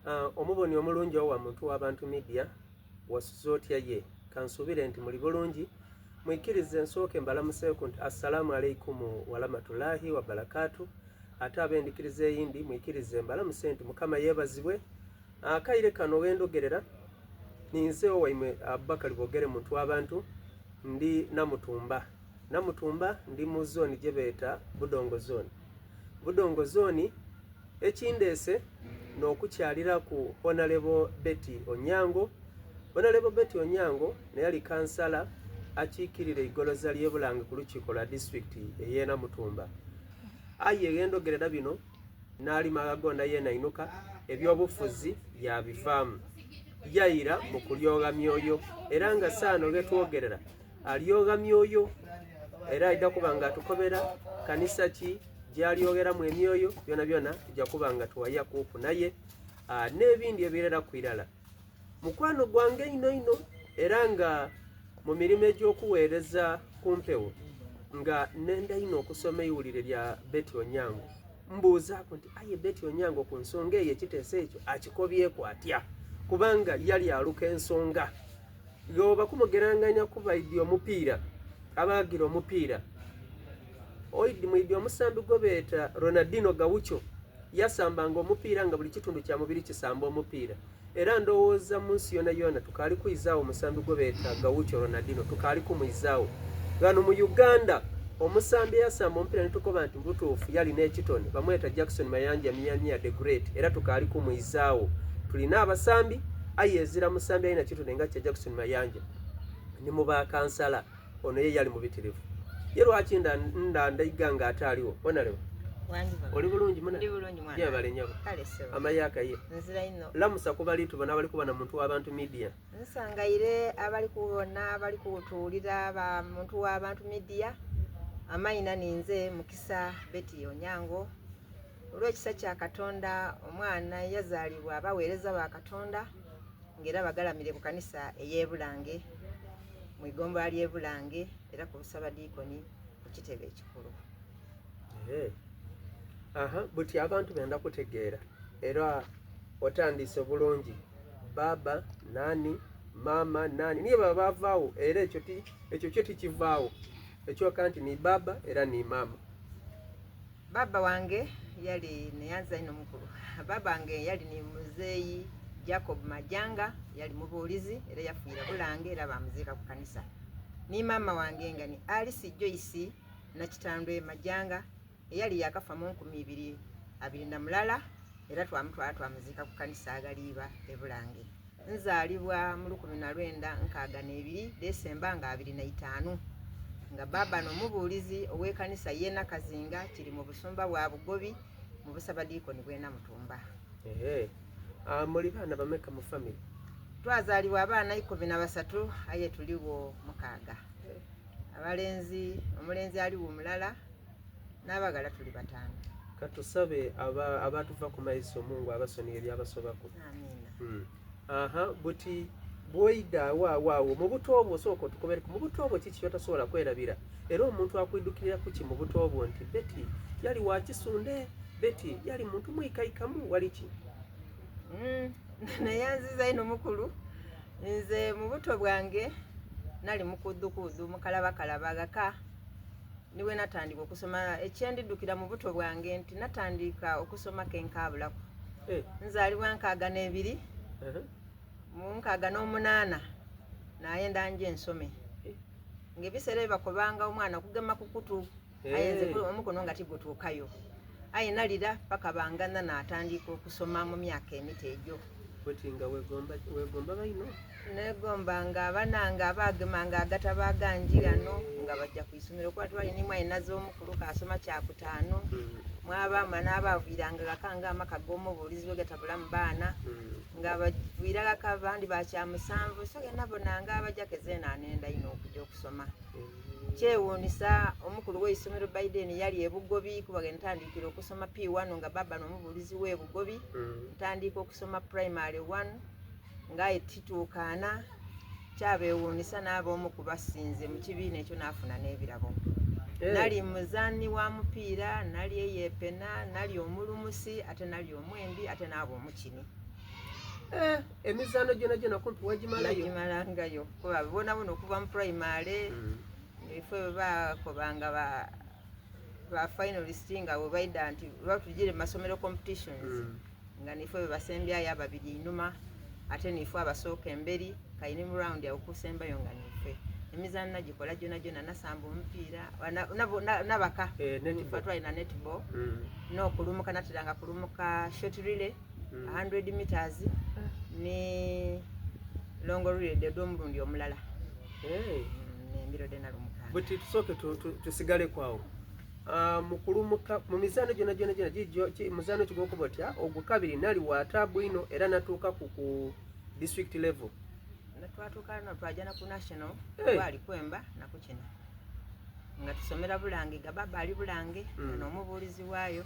Ah, omuboni omulungi owa muntu w'abantu media wasuze otya ye kansubire nti muli bulungi mwikirize nsooke mbalamuseeku nti assalaamu alaikumu waramatulahi wabarakatu ate ab'endikiriza eyindi mwikirize mbalamuse nti mukama yeebazibwe akaire kano wendogerera ninze owaimwe abubakari bogere muntu w'abantu ndi namutumba namutumba ndi mu zooni gye beeta budongo zone budongo zone Ekindeese n'okukyaliraku Honalebo Betty Onyango. Honalebo Betty Onyango neyali kansala akiikirira eigoloza ly'e Bulange ku lukiiko lwa disitulikiti ey'e Namutumba. Aye ghendhogerera bino n'alima aghagonda yeena ainuka, eby'obufuzi yaabivaamu. Yaira mu kulyogha myoyo era nga saano ghetwogerera alyogha myoyo era aidha kuba nga atukobera kanisa ki gy'alyogeramu emyoyo byonabyona tuja kuba nga tuwayakuuku naye ah, n'ebindi ebireraku irala. Mukwano gwange inho inho era nga mu mirimo egy'okuweereza ku mpewo nga nenda inho okusoma eiwulire lya Betty Onyango. Mbuuzaaku nti aye Betty Onyango ku nsonga eyo ekiteeso ekyo akikobyeku atya? Kubanga yali aluka ensonga. Yoba kumugeranganya ku baidi omupiira abagira omupiira oidi mwidi omusambi gwe beeta Ronaldinho Gaucho yasambanga omupiira nga buli kitundu kya mubiri kisamba omupiira era ndowooza mu nsi yona yona tukaali kwizaawo omusambi gwe beeta Gaucho Ronaldinho tukaali kumwizaawo ghano mu Uganda omusambi eyasamba omupiira netukoba nti mubutuufu yalina ekitone bamweta Jackson Mayanja Miamia the Great era tukaali kumwizaawo tulina abasambi aye ezira musambi alina kitone nga kya Jackson Mayanja ni mu bakansala ono ye yali mubitirivu ye lwaki ndandaiga nga ate aliwo onalewo oli bulungi muna yebale nyabo amayaka ye lamusa kubali tubona abali kubona muntu w'abantu media nsangaire abali kubona abali kutuwulira ba muntu w'abantu media amayina ninze mukisa Betty Onyango olw'ekisa kya Katonda omwana yazaalibwa abaweereza ba Katonda ng'era bagalamire ku kanisa ey'e Bulange mu igombolola ly'e Bulange era ku busabadiikoni ku kitebe ekikulu. Eh. Aha, buti abantu benda kutegeera era otandiise bulungi baba nani mama nani niye baba bavaawo era ekyo ekyo kyo tikivaawo ekyoka nti ni baba era ni mama Baba wange yali neyanza ino mukulu. Baba wange yali ni muzeeyi Jacob Majanga yali mubuulizi era yafiira Bulange era bamuziika ku kanisa. Ni maama wange nga ni Alice Joyce Nakitandwe Majanga eyali yakafa mu 2021 era twamutwala twamuziika ku kanisa Agaliiba e Bulange. Nzaalibwa mu 1962 Desemba nga 25 nga baba n'omubuulizi ow'ekanisa y'e Nakazinga kiri mu busumba bwa Bugobi mu busabadiikoni bw'e Namutumba. Ehe. Ah, muli baana bameka mu family? Twazaalibwa abaana 13 aye tuliwo mukaaga. Abalenzi, omulenzi aliwo mulala n'abaghala tuli bataano. Katusabe abatuva ku maiso Mungu abasoniye ebyabasobaku. Amiina. Hmm. Aha, buti bwoida awo awo awo mu buto obwo osooka otukobereku mu buto obwo kiki kyotasobola kwerabira era omuntu akwidukirira kuki mu buto obwo nti Betty yali wa kisunde Betty yali muntu mwikaikamu wali ki mm, neyanziza ino mukulu nze mu buto bwange nali mukudhukuudhu mukalabakalaba ghaka ni bwe natandika okusoma ekyendidukira mu buto bwange nti natandika okusoma kenkaabulaku eh. nzaalibwa 62 uh-huh. mu 68 nayenda nje nsome eh. ng'ebiseera ebyo bakobanga omwana okugema ku kutu eh. aye nze omukono nga tigutuukayo aye nalira paka bangana natandika okusoma mu myaka emito egyo Buti nga wegomba wegomba baino? Negombanga abanange abaagemanga agatabo agangi ghano nga baja ku isomero kuba twali ni mwainaze omukulu k'asoma kyakutaanu hmm. mwabaamu n'abaaviiranga ghaka nga amaka g'omubuulizi bwe gatabulamu baana hmm. nga baviira ghaka abandi ba kyamusanvu so ge nabonanga abaja ke zeena anenda inho okuja okusoma. Hmm. Kyewuunisa omukulu w'eisomero Biden yali e Bugobi kuba ge ntandikira okusoma P1 nga baba n'omubuulizi w'e Bugobi mm. ntandiika okusoma primary 1 nga tituukaana kyabeewuunisa n'aba omu ku basinze mu kibiina ekyo n'afuna n'ebirabo eh. nali muzaani wa mupiira nali eyepena nali omulumusi ate nali omwembi ate n'aba omukini. Eh, emizaano gyona gyona kumpi wagimalayo? Nagimalangayo kuba bonabona okuva mu primary ifwe bwebakobanga ba ba finalist nga bwebaida nti batugire masomero competitions nga nifwe bebasembyayo ababiri einhuma ate nifwe abasooka emberi kaini mu round awo kusembayo nga nife emizaano nagikola gyona gyona nasamba omupiira nabaka Eh, netball. twalina netball n'okulumuka nateranga kulumuka short relay 100 meters ni long relay ed'omulundi omulala. Nembiro de nalumukanga. Buti tusooke tusigale kwawo. Ah, mu kulumuka mu mizaano gyona gyona gyona muzaano kigwokuba otya ogwo kabiri nali wataabu ino era natuuka ku district level. Twatuuka no twaja na ku national. Hey. Gwali kwemba nakukina nga tusomera Bulange ga baba ali Bulange n'omubuulizi waayo.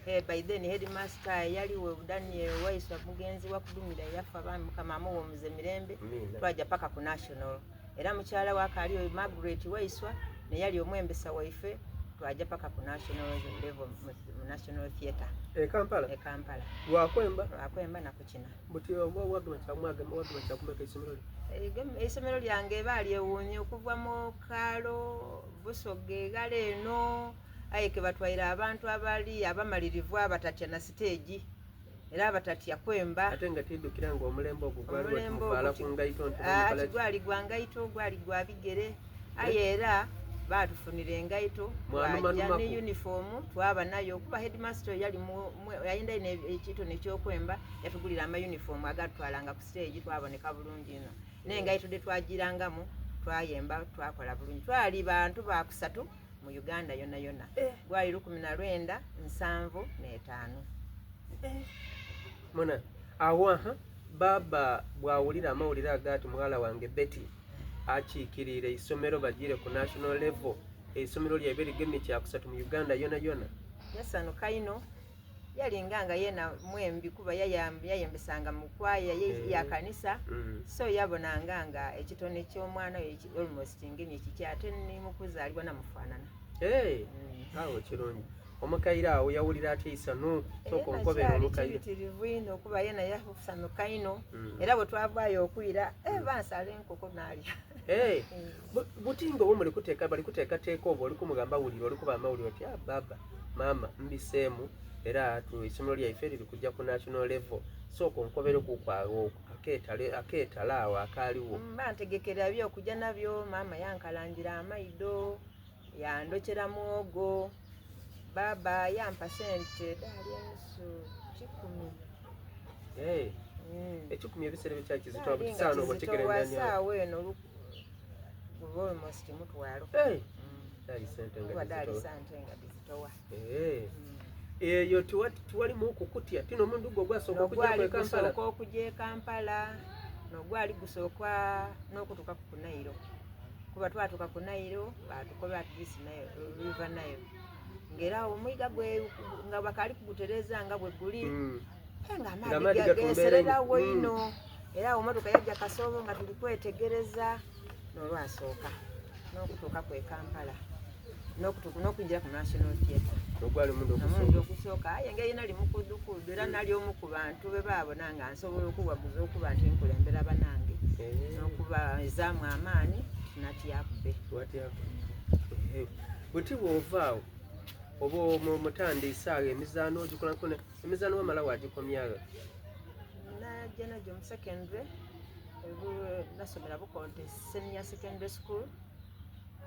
Hey, by then headmaster yaliwo Daniel Waiswa mugenzi wa Kudumira yafa bambi Mukama amuwumuze mirembe. Amina. Twaja paka ku national era mukyala wakaaliyo Margaret Waiswa neyali omwembesa waife twaja paka ku national level mu National Theatre. E Kampala? E Kampala. Lwakwemba? Lwakwemba nakukina. Buti wagema kyamwagema kyakumeka isomero lyo? Eisomero lyange balyewuunya okuva mu kaalo Busoga eghala eno aye ke batwaire abantu abali abamalirivu abatatya na siteegi era abatatya kwemba. Ate nga tidukira nga omulembe ogwo gwali Omulembe muvaala ogwo ku ngaito nti Ah, bamukola ki? gwali gwa ngaito gwali gwa bigere aye era batufunira engaito Mwanuma twaja numaku. ne uniform twaba nayo kuba headmaster yali yayinda ino ekitone ekyokwemba yatugulira ama uniform agatutwalanga ku stage twaboneka bulungi ino n'engaito de twagirangamu twayemba twakola bulungi twali bantu bakusatu mu Uganda yona yona. Gwali 1975. Muna awo aha baba bwawulira amawulire agati muwala wange Betty akiikiriire isomero bagire ku national level eisomero lyaibwe ligemye kyakusatu mu Uganda yona yona. Yasanuka ino yalinga nga yena mwembi kuba yayembesanga mu kwaya ya kanisa. So yabonanga nga ekitone ky'omwana we almost ngemye kiki ate ni mukuzaalibwa namufaanana. Awo kirungi omukaire awo yawulira atya isanu sooka Era onkobera kyali omukaire. kibitirivu ino okuba yena yasanuka ino era bwe twavaayo okwira bansala enkoko naalya. Butinga oba muli kuteeka bali kuteekateeka oba oli kumugamba wulira oli kuba amawulire oti ah, baba maama mbiseemu era isomero lyaife liri kujja ku national level sooka onkobere kukwawo akeetale awo akaaliwo. Bantegekera byokujja nabyo maama yankalangira amaido yandokyera muwogo baba yampa sente daali enusu 10. Ekikumi ebiseera ebyo kyakizitowa Daali buti nga saano oba kizitowa okigerenganya. saawa eno guba almost mutwalo. Daali sente nga Kuba daali tizitowa. sente nga tizitowa. Eyo tiwalimu okukutya tino omundu gwo gwasooka okujja Nogwali e Kampala. gusooka okujja e Kampala nogwali gusooka n'okutuuka ku Nairo kuba twatuuka ku Nairo batukoba ati this Nile, River Nile ng'era omwiga gwe nga bakaali kugutereeza nga bwe guli nga Nga amaadhi amaadhi gatumbeera geesererawo nnyo. ino era awo motoka yajja Kasoobo nga tuli kwetegereza n'olwasooka n'okutuuka ku e Kampala n'okuyingira ku National Theatre. Ogwali omundu Omundi ogusooka. ogusooka aye engeri nali mukudukudu era nali omu ku bantu be baabona nga nsobola okuwaguza okuba nti nkulembera banange n'okubazaamu amaani natyakube. Watyako. Buti bw'ova awo oba mutandiise awo emizaano ogikola emizaano wamala wagikomyawo? Najja nagyo mu secondary nasomera Bukonte Senior Secondary School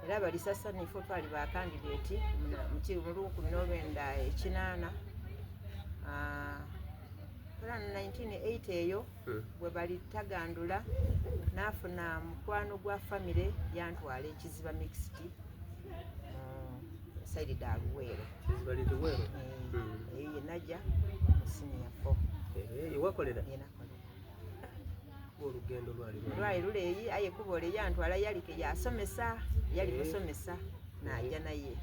era balisasa nifo twali ba candidate mu 1980. Era 1980 eyo bwe balitagandula naafuna mukwano gwa famire yantwala ekiziba mixed side da Luweero. Kiziba liri Luweero? Eyo ye najja mu senior 4. Ewakolera? Ye nakolera. Olugendo lwali lwali. Lwali luleeyi aye kuba ole yantwala yali ke yasomesa yali musomesa najja naye.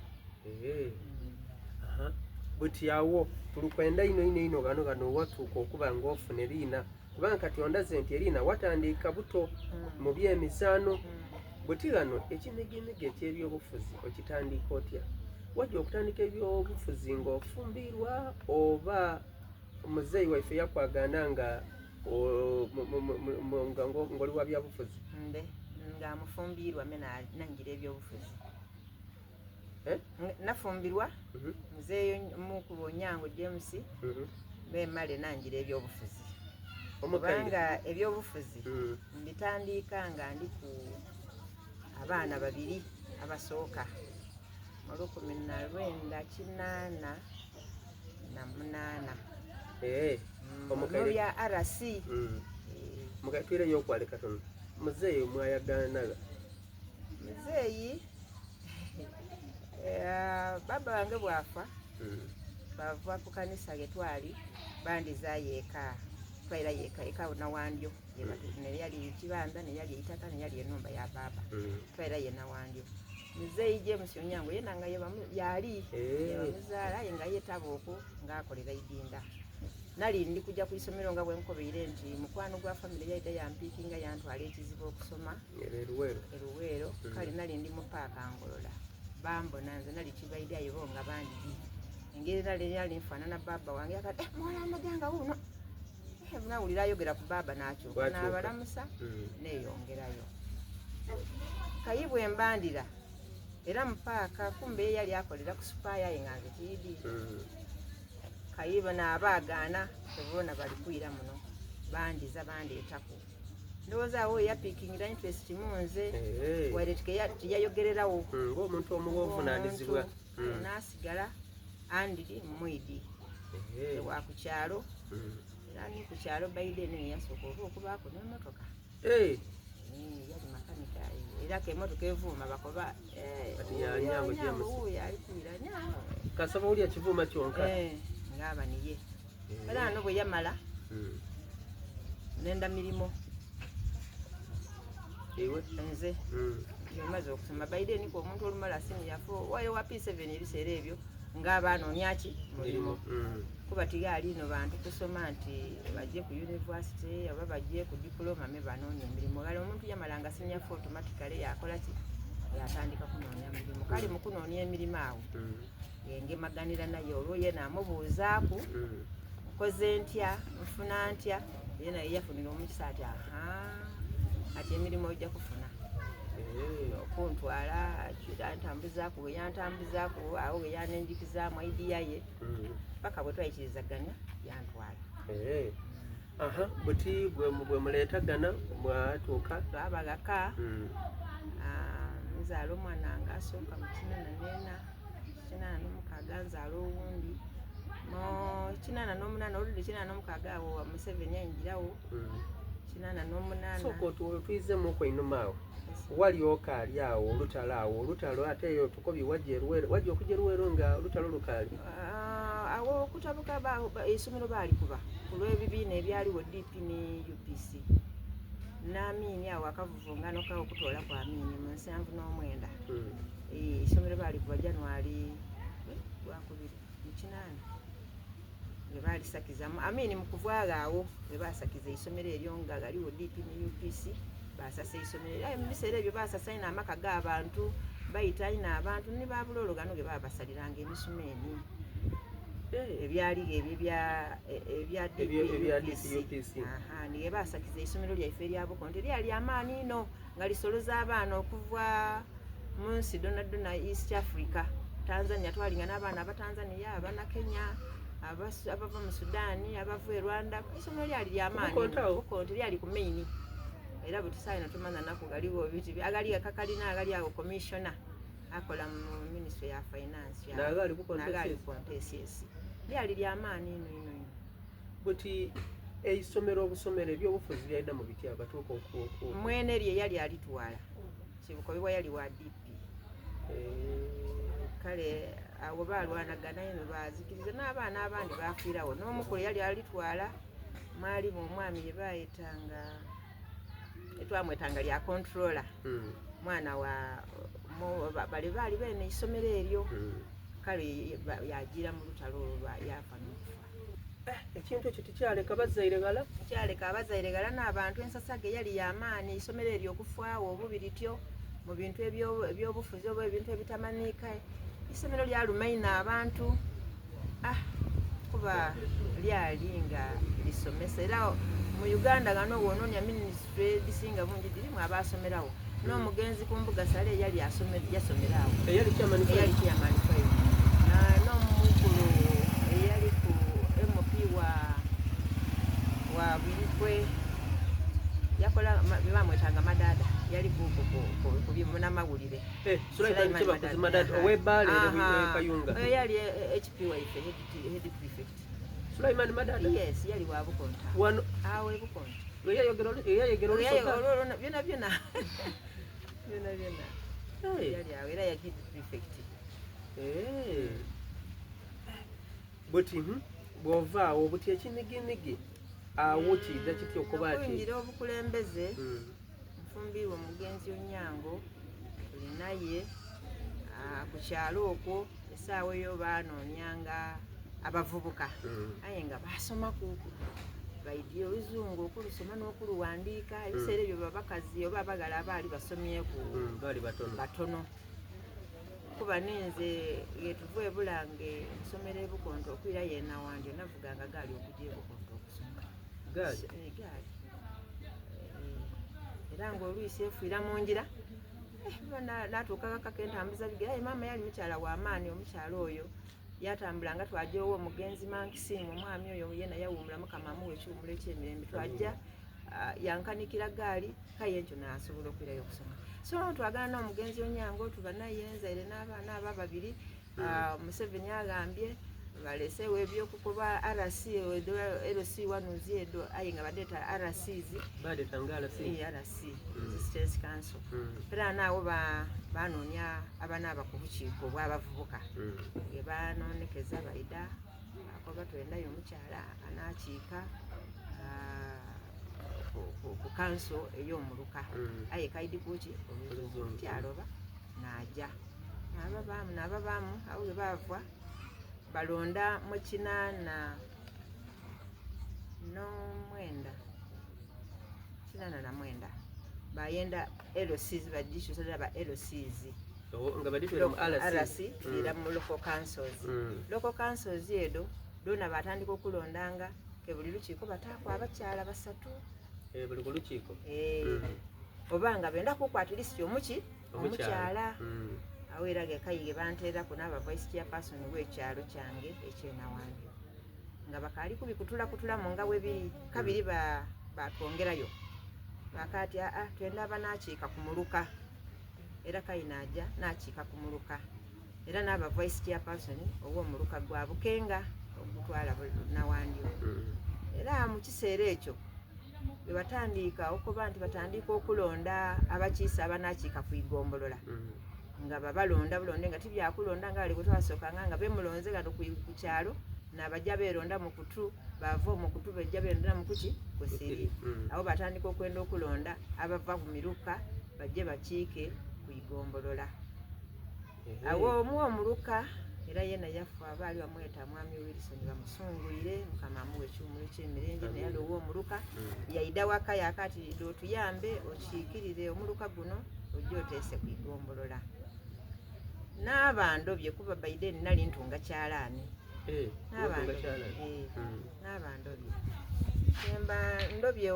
Buti awo tulukwenda ino ino ino gano gano watuuka okuba ng'ofuna eriina kubanga kati ondaze nti eriina watandiika buto mu by'emizaano. Buti gano ekimigiimigi eky'ebyobufuzi okitandika otya? Wajja okutandika ebyobufuzi ng'ofumbirwa oba muzeeyi waife yakwagana nga Nga ng'oli wa byabufuzi? Mbe nga mufumbirwa me nangira ebyobufuzi. Eh? Nafumbirwa muzeeyo mukulu Onyango James, memale nangira ebyobufuzi. Kubanga ebyobufuzi mbitandiika nga ndi ku abaana babiri abasooka mu 1988. Omukaire bya RC. Mukaire, twireyo okwale katono. Muzeeyi mwayagaanaga? Muzeeyi, baba wange bwafa, bava ku kanisa getwali bandizaayo eka, twaira eka, eka Nawandyo. Neyali ekibanda, neyali eitaka, neyali enumba ya baba. Twairayo Nawandyo. Muzeeyi James Onyango yena nga yali yebamuzaala, ye nga yetaba okwo ng'akolera idinda. Nali ndi kujja ku isomero nga bwenkobeire nti mukwano gwa famire yaida yampiikinga yantwala ekizibu okusoma Eruweero. Eruweero. Kale nali ndi mu paaka Ngolola, bambona nze nali kibaidi, aye bo nga bandidi engeri nali yali nfaanana baba wange. Akati, eh, muwala Amajanga wuno. Eh, nawulira ayogera ku baba n'akyuka. Bwakyuka. N'abalamusa, neeyongerayo. Kayi bwe mbandira era mu paaka, kumbe ye yali akolera ku Spur, aye nga nze tiidi. Kayi bano abaagaana tebona bali kwira muno, bandiza bandeetaku. Ndowooza awo yapiikingira interest mu nze. Waire tiyayogererawo. Ng'omuntu omuwa obuvunaanyizibwa. Nasigala andiri mwidi wa ku kyalo. Era ni ku kyalo baide eno yasooka oba okubaako n'emotoka. Yali makanika, era kemotoka evuuma bakoba Ati ya Nyango James. Wuuyo ali kwira Nyango. Kasaba owulya kivuuma kyonka. Ng'aba niye. Era ano bwe yamala nenda mirimo. Iwe? Nze maze okusoma baide niko omuntu olumala senior four wayo wa P7, ebiseera ebyo ng'abaanoonya ki mulimu. Kuba tigaali ino bantu kusoma nti bajje ku university oba bajje ku diploma me banoonya emirimu. Kale omuntu yamalanga senior four, automatically yakola ki, yatandika kunoonya mirimu. Kale mu kunoonya emirimu awo ngemaganira naye, olwo ye naamubuuzaaku, nkoze ntya, nfuna ntya? Ye naye yafunira omukisa ati aha, ati emirimu ojja kufuna. Okuntwala antambuzaaku, we yantambuzaaku awo we yanenjikizaamu idea ye, paka bwe twayikirizaganya yantwala. Aha, buti bwe muleetagana mwatuuka? Twabagaka. Nzaala omwana nga asooka mu 84, 86 nzaala owundi mu 88, oludde 86 awo Museveni ayingirawo. 88. Sooka otwizemuko einuma awo. Wali okaali awo olutalo, awo olutalo ate eyo tukobye wajja Eruweero, wajja okujja Eruweero nga olutalo lukaali? Ah, awo okutabuka essomero baalikuba ku lw'ebibiina ebyaliwo, DP ne UPC n'Amiini. Awo akavuvungano kawo okutoola ku Amiini mu 79. Essomero baalikuba January gwakubiri mu 80 bwe baalisakizamu Amiini. Mu kuvaaga awo bwe baasakiza eisomero eryo nga galiwo DP ne UPC, basasa eisomero era mu biseera ebyo basasa ino amaka g'abantu, bayita ino abantu ne babuloolo gano ge babasaliranga emisumeeni. Ebyaliwo ebyo ebya Ebya DP. UPC. Aha, niye basakiza eisomero lyaife erya Bukonte. Lyali amaani ino nga lisoloza abaana okuva mu nsi dona dona, East Africa, Tanzania, twalinga n'abaana aba Tanzania, abana Kenya, abava mu Sudan, abava e Rwanda. Isomero lyali lyamaanyi. Bukonte awo? Bukonte lyali ku main, era bwe tusaayino tumanya naku galiwo biti agali akakalina agali awo, commissioner akola mu ministry ya finance Nagaali Bukonte nagaali SS? Bukonte SS. Lyali lyamaanyi ino ino ino. Buti eisomero obusomero ebyobufuzi byalina mu bitya batuuka Mwene lye yali alitwala Kibukobibwa, yali wa DP. Kale awo balwanagana eno, bazikiriza n'abaana abandi bafiirawo. N'omukulu yali alitwala mwalimu omwami ye bayetanga, etwamwetanga lya controller. Mwana wa bali baali bene isomero eryo. Kale yagira mu lutalo olwo yafa n'okufa. Ekintu ekyo tikyaleka bazaire ghala? Kyaleka abazaire ghala n'abantu. Ensasage yali yamaani. Isomero eryo okufaawo obubi lityo mu bintu ebyobufuzi oba ebintu ebitamaniika, isomero lyaluma ino abantu, ah, kuba lyali nga lisomesa era Mu Uganda ghano bw'onoonia minisitule edhisinga bungi dhirimu abaasomerawo. N'omugenzi ku mbuga Saleh yali yasomera agho. Eyali chairman five. Eyali chairman five. N'omukulu eyali ku MP wa wa Buikwe yakola bamwetanga Madada yali ku ku ku ku munamawulire. Eh, Sulaiman Kibakuzi Madada ow'e Bbaale e Kayunga. Oyo yali HP waife head prefect. Sulaiman Madada? Yes, yali wa Bukonta. Wano awo e Bukonta. Eyayogera eyayogera olusoga. Olwo byona byona. Byona byona. Hey. Yali awo era yali head prefect. Eh. Buti bw'ova awo buti ekiniginigi awo kiidha kitya okuba ati. Okuyingira obukulembeze nfumbiirwa omugenzi Onyango tuli naye ku kyalo okwo esaawa eyo baanoonyanga abavubuka aye nga baasomakuuku baidye oluzungu okulusoma n'okuluwandiika ebiseera ebyo babakazi oba abaghala abaali basomyeku baali batono batono kuba ninze ghetuva e Bulange nsomera e Bukonto okwira yenawandyo navuganga gaali okugya e Bukonto okusoma gaali gaali era nga olwisi efiira mu ngira natuuka ghaka kentambuza bigere aye maama yali mukyala wa maani omukyala oyo yatambula nga twaja owo omugenzi Mankisimu omwami oyo yena yawuumula mukama amuwe ekiwumulo eky'emirembe twaja yankanikira gaali kaye enkyo nasobola okwirayo okusoma so twagala n'omugenzi Onyango tuba naye nzaire n'abaana abo ababiri Museveni agambye baleseewo ebyokukoba RC LC wanuzi edo aye nga badeeta RCs badeeta nga RC RC Resistance Council era naawo banoonya abanaaba ku bukiiko obw'abavubuka ge banoonekeza baida akoba twendayo omukyala anaakiika ku kanso ey'omuluka aye kaidi kuki oluzungu tyaloba naaja nababaamu nababaamu awo bwe baava balonda mu 89 89 bayenda LCs bagikyusa ddala ba LCs nga baditwera mu RC RC era mu local councils. Local councils edo dona batandika okulondanga ke buli lukiiko bataako abakyala basatu buli ku lukiiko oba nga benda kuku at least omuki omukyala awo era gekayi ge banteeraku n'aba vice chairperson w'ekyalo kyange ekyenawandyo nga bakaali kubikutulakutulamu nga bwe biri kabiri batwongerayo bakaati aa twenda abanaakiika ku muluka era kayi naaja naakiika ku muluka era n'aba vice chairperson ow'omuluka gwa Bukenga ogutwala Nawandyo era mu kiseera ekyo bwe batandiika okuba nti batandiika okulonda abakiise abanaakiika ku igombolola nga babalonda bulonde nga tibyakulonda nga bali bwe twasookanga nga bemulonze gano ku kyalo nabajja beeronda mu kutu bava mu kutu bejja beeronda mu kuki kusiri abo batandika okwenda okulonda abava ku miruka bajje bakiike ku igombolola awo omu omuluka era yena yafa abaali bamweta mwami Wilson bamusungwire mukama amuwe ekiwumulo ky'emirembe naye ali ow'omuluka yaida waka yakati otuyambe okiikirire omuluka guno ojje oteese ku igombolola n'abandobye kuba by then nali ntunga kyalaani n'abandobye emba ndobye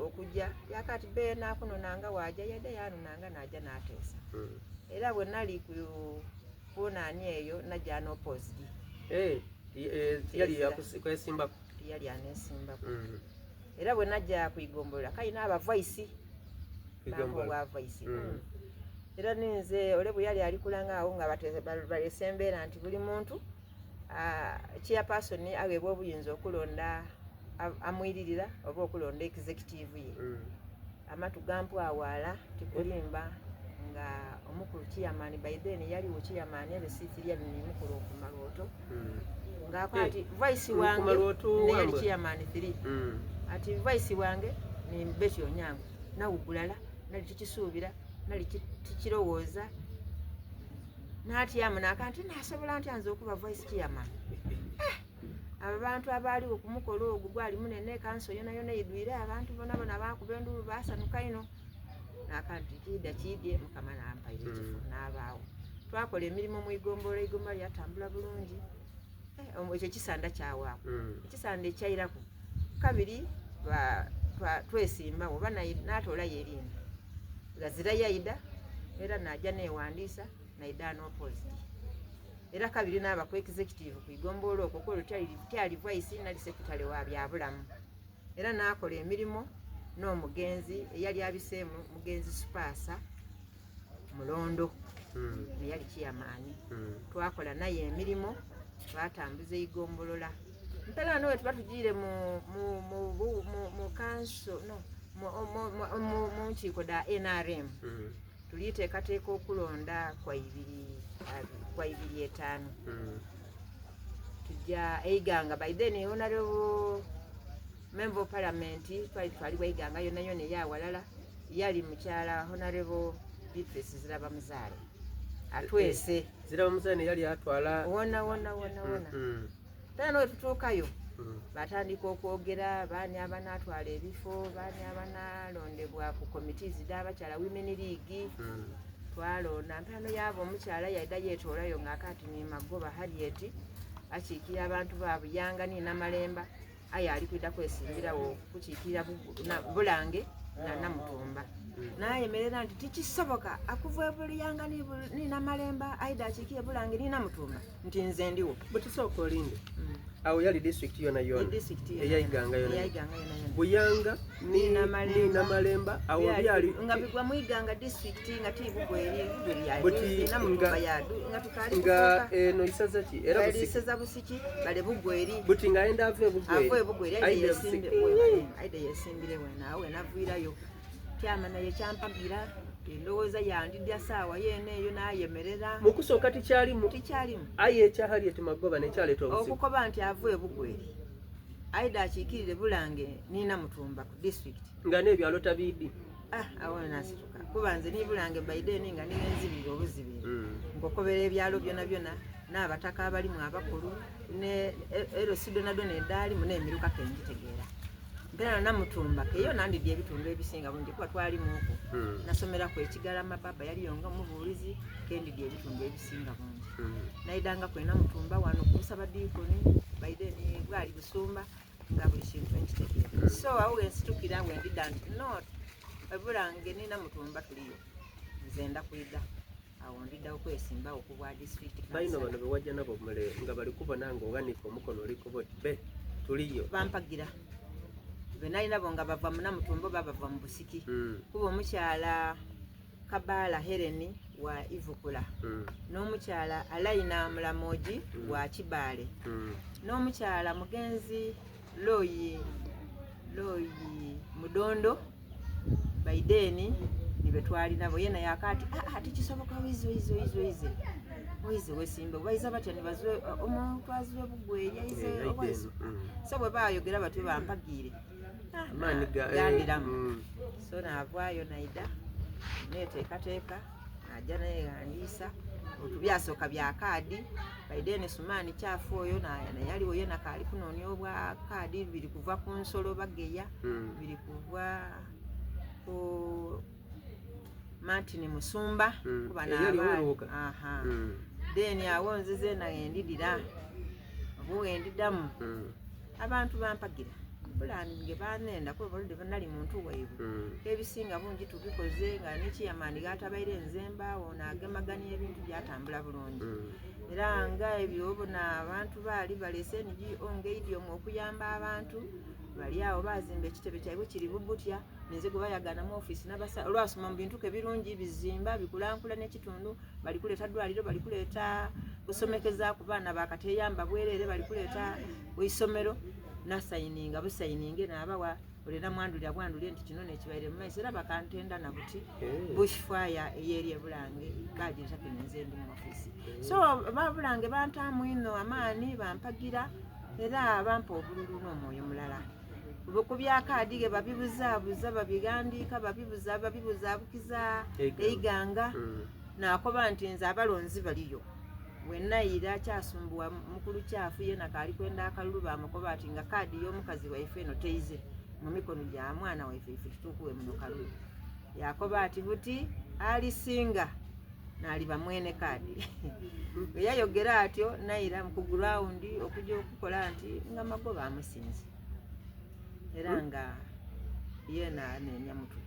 okujja yakati be nakunonanga waja yadde yanonanga naja n'ateesa era bwe nali ku kunaani eyo najja n'opposed tiyali kwesimbako tiyali anesimbako era bwe najja kuigombolola kalina aba vice bwa vice era ninze ole bwe yali alikulanga awo nga balese embeera nti buli muntu chairperson aweebwa obuyinza okulonda amwiririra oba okulonda executive ye amatu gampwawaala tikulimba nga omukulu chairman by then yaliwo chairman LC3 yali ni mukulu Nkumalwoto ng'akwati vice wange neyali chairman 3 ati vice wange ni Betty Onyango nawugulala nali tikisuubira nali tikirowooza n'atyamu naka nti nasobola ntya nze okuba vice chairman abantu abaaliwo ku mukolo ogwo gwali munene kanso yona yona eidwire abantu bona bona bakuba enduulu basanuka ino naka nti kiida kiidye mukama nampaire ekifo n'abaawo twakola emirimu mu igombolola igombolola lyatambula bulungi ekyo ekisanda kyawaako ekisanda ekyairaku kabiri twesimbawo oba natoolayo eriina ghazira yaidha era naja newandiisa naidha unopposed era kabiri naaba ku executive ku igombolola okwo kwolwo tyali vice nali secretary wa byabulamu era nakola emirimo n'omugenzi eyali abiseemu mugenzi Supaasa Mulondo neyali kiyamaani twakola naye emirimo twatambuza eigombolola mpera wano wetuba tugiire mu, mu, mu, mu, mu, mu kanso no mu, mu, mu, mu, mu nkiiko dha NRM tuliteekateeka okulonda kwa 2005 tujja eiganga by then honorable member of parliament twali twaliwo eiganga yona yona eyawalala yali mukyala honorable Beatrice Ziraba Muzaale atwese Ziraba Muzaale yali atwala wona wona wona wona tena nowe tutuukayo batandika okwogera baani abanaatwala ebifo baani abanalondebwa ku committees dh'abakyala women league twalonda mpano yaaba omukyala yaida yeetoolayo ng'akaati ni Magoba Harriet akiikira abantu ba Buyanga ni Namalemba aye ali kwida kwesimbirawo kukiikirira Bulange na Namutumba nayemerera nti tikisoboka akuva ebuluyanga ni Namalemba aida akiikire Bulange ni Namutumba nti nze ndiwo. Bwetusooka olinde awo yali district yona yona eyaiganga yona Buyanga ni Namalemba awo byali nga bigwa mu Iganga district nga tibugweri buti nga nga eno isaza ki era busiki isaza busiki bale bugweri buti nga enda ave bugweri ave bugweri aide yesimbe aide yesimbire wena awo navirayo kyama naye kyampagira endowooza yandidya saawa yeene eyo nayemerera mukusooka tikyalimu tikyalimu aye ekya Harriet Magoba nekyaleeta obuzibu okukoba nti ava ebugweri aida akiikirire Bulange nina Mutumba ku district nga n'ebyalo tabiidi ah awo nasituka kuba nze ni Bulange baideni nga ningenzibira obuzibira nkokobera ebyalo byona byona n'abataka abalimu abakulu ne LC donadona edaalimu n'emiruka kengitegeera mpera Namutumba keyo nandidya ebitundu ebisinga bungi kuba twalimuuku nasomeraku ekigalama baba yaliyo nga omubuulizi kendidya ebitundu ebisinga bungi naidanga kwena Mutumba wano kusaba diikoni baideni bwali busumba nga buli kintu nkitegeera so awo wensitukira wendida nti not ebulange nina Mutumba tuliyo nze nda kwida awo ndidda okwesimbawo ku bwa district Balina bano bewajja nabo mule nga bali kubona nga owanika omukono oli kuba oti be tuliyo bampagira be nalina bo nga bava munamutumba oba bava mu busiki kuba omukyala Kabala Helen wa Ivukula n'omukyala Alaina Mulamoji wa Kibaale n'omukyala mugenzi Loyi Loyi Mudondo Baideni nibe twali nabo yena yakati ah ah tikisoboka wize wize wize wize wize wesimbe baiza batya nibazwe omuntu azwe bugwe yaize obwaize so bwe bayogera batyo bampagiire amaani gandiramu so naavaayo naida neteekateeka najja neyewandiisa otubyasooka bya kaadi baideni sumaani kyafu oyo naye aliwo yena kaali kunoonya obwa kaadi biri kuva ku nsolo bageya biri kuva ku Martin Musumba kuba naaba then awo nzize naye ndidira oba wendidamu abantu bampagira bulange banenda kuba baludde nali muntu waibwe ebisinga bungi tubikoze nga nekiyamaani gatabaire nze mbaawo nagemaganya ebintu byatambula bulungi era nga ebyo bona abantu baali balese NGO ngaidi omwo okuyamba abantu bali awo bazimba ekitebe kyaibwe kiri bubutya ninze gwe bayagana mu ofiisi nabasa olwasoma mu bintu ke birungi bizimba bikulankulanya n'ekitundu bali kuleeta ddwaliro bali kuleeta kusomekeza ku baana bakateyamba bwereere bali kuleeta isomero nasayininga busayininge nabawa olina mwandulira bwandulire nti kino nekibaire mu maiso era bakantenda na buti bushfire eyeri ebulange bagireta kino nze ndi mu ofiisi so babulange bantaamu ino amaani bampagira era bampa obululu n'omwoyo mulala ku byakaadi ge babibuzaabuza babigandiika babibuza babibuzaabukiza eiganga nakoba nti nze abalonzi baliyo wenayira kyasumbuwa mukulu kyafu yena kaali kwenda akalulu bamukoba ati nga kaadi y'omukazi waife eno teize mu mikono gya mwana waife ife tutuukuwe muno kalulu yakoba ati buti alisinga naliba mwene kaadi bwe yayogera atyo nayira ku gurawundi okujja okukola nti nga magoba amusinze era nga Yeena anenia mutwe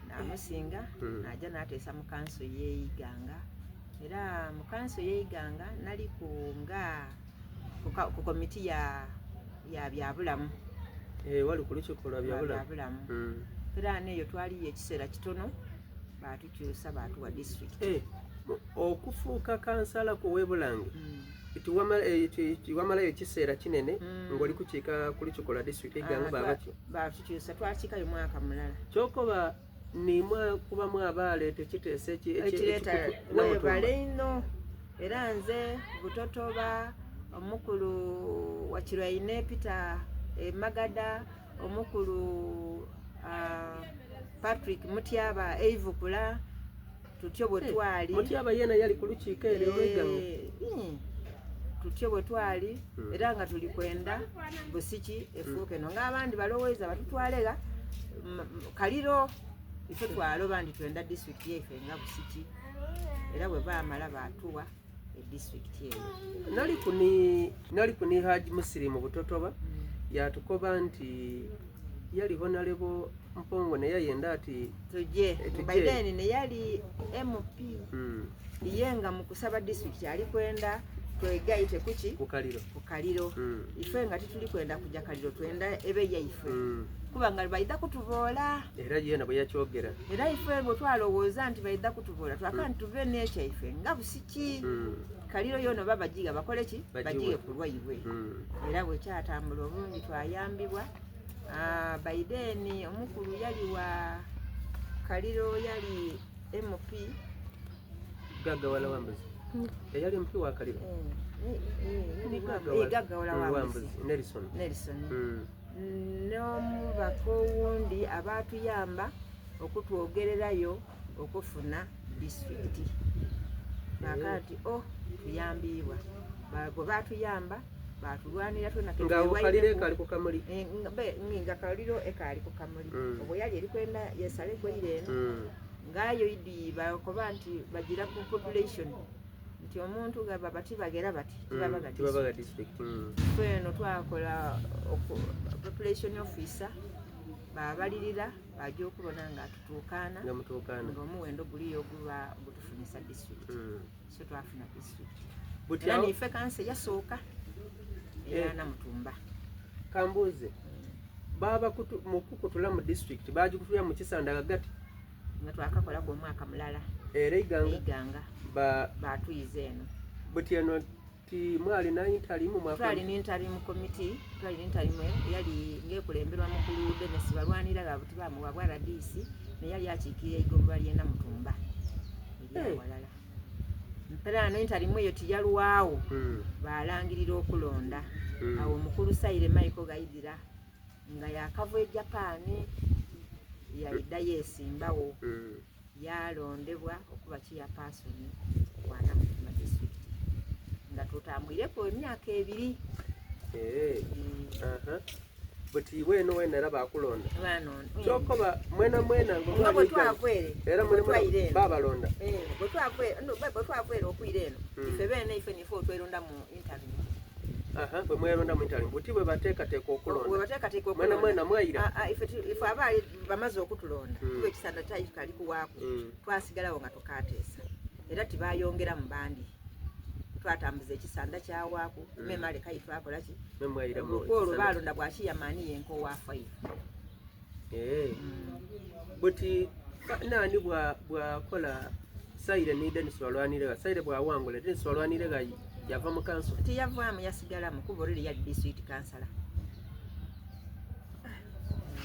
namusinga Mm. naja nateesa mu kanso y'eiganga era mu kanso y'eiganga naliku nga ku komiti ya ya byabulamu. Eh, wali ku lukiiko lwa byabulamu. Byabulamu. Era neeyo twaliyo ekiseera kitono baatukyusa baatuwa disitulikiti. Eh, okufuuka kansala ku w'e Bulange tiwamalayo ekiseera kinene ng'oli kukiika ku lukiiko lwa disitulikiti Iganga babaki Batukyusa twakiikayo mwaka mulala. Kyokoba nimwe kubamu abaaleeta ekiteeso Ekireeta Namutumba. Webale ino era nze Butotoba, omukulu wa Kirwaine Peter Magada, omukulu Patrick Mutyaba Eivukula, tutyo bwe twali. Mutyaba yena yali ku lukiiko eryo olw'Iganga. Tutyo bwe twali era nga tuli kwenda Busiki efuuke eno ng'abandi balowooza batutwalega Kaliro, ife twaloba nti twenda disitulikiti yaife nga Busiki, era bwe baamala baatuwa edisitulikiti eyo. Nali ku ni Haji Musirimu Butotoba yatukoba nti yali Honorable Mpongo naye yayenda ati tuje. Tuje. By then ne yali MP ye nga mu kusaba disitulikiti ali kwenda twegayite kuki? Ku Kaliro. Ku Kaliro. Ife nga tituli kwenda kuja Kaliro, twenda ebe yaife kuba nga baida kutuboola. Era yena bwe yakyogera. Era ife bwe twalowooza nti baida kutuboola twaka nti tuve n'ekyaife nga Busiki. Kaliro yono babagiga bakole ki? Bagiwe. Bagiwe ku lwaibwe. Era bwekyatambula obulungi twayambibwa. Ah, by then omukulu yali wa Kaliro yali MP. Gagawala Wambuzi eyali MP wa Kaliro. Ni Gagawala. Gagawala Wambuzi. Wambuzi Nelson. Nelson n'omubaka owundi abaatuyamba okutwogererayo okufuna disitulikiti baka nti o tuyambibwa. Bwe batuyamba batulwanira twena. Nga awo Kaliro ekaali ku kamuli. Eh, nga Kaliro ekaali ku kamuli. Obwo yali erikwenda yesale kweire eno. Ngayo idi bakoba nti bagira ku population nti omuntu gaba bati bagera bati tibabaga. Tibabaga district. Tweno twakola population officer babalirira bajja okubona nga tutuukaana. Nga mutuukaana. Ng'omuwendo guliyo guba gutufunisa district. So twafuna district. Buti era awo nife kansa yasooka eya Namutumba. Kambuuze, baba mu kukutula mu district bagikutulira mu kisanda gagati? Nga twakakolaku omwaka mulala. Era Iganga. Iganga. Ba batuyiza eno. Buti eno ti mwali na interim mwaka? Twali n'interim committee, twali n'interim yali ng'ekulemberwa mukulu Denis Balwanira nga buti bamuwa bwa RDC naye yali akiikirira eigombolola ly'e Namutumba eryawalala. Mpera no interim eyo tiyalwawo balangirira okulonda. Awo omukulu Saire Michael Gaidira nga yakava e Japan yalidda yeesimbawo. Yalondebwa okuba chairperson wa Namutumba district nga tutambwireko emyaka 2. Aha. Buti weno wena era bakulonda? Banonda. Kyokoba mwena mwena nga bwe nga twava ere era bwe mwena twayira eno. babalonda. Eh, bwe twava no, bwe twava ere okwira eno ife beene ife nife otweronda mu interim. Aha, bwe mweronda mu interim, buti bwe bateekateeka bwe okulonda bateekateeka mwena okulonda mwena mwayira? Ah, ah, ife abaali bamaze okutulonda kuba ekisanda kyali kali kuwaaku twasigalawo nga tukateesa era tibayongera mu bandi, twatambuza ekisanda kyawaaku memale kayi twakola ki? Mwe mwayira mu Olwo ekisanda. balonda bwakiyamaani yenka owa five. Buti nani bwakola Saire ni Denis Balwanire, Saire bwawangula, Denis Balwanire ga yava mu kanso? Tiyavaamu, yasigalamu kuba olwo yali district councillor.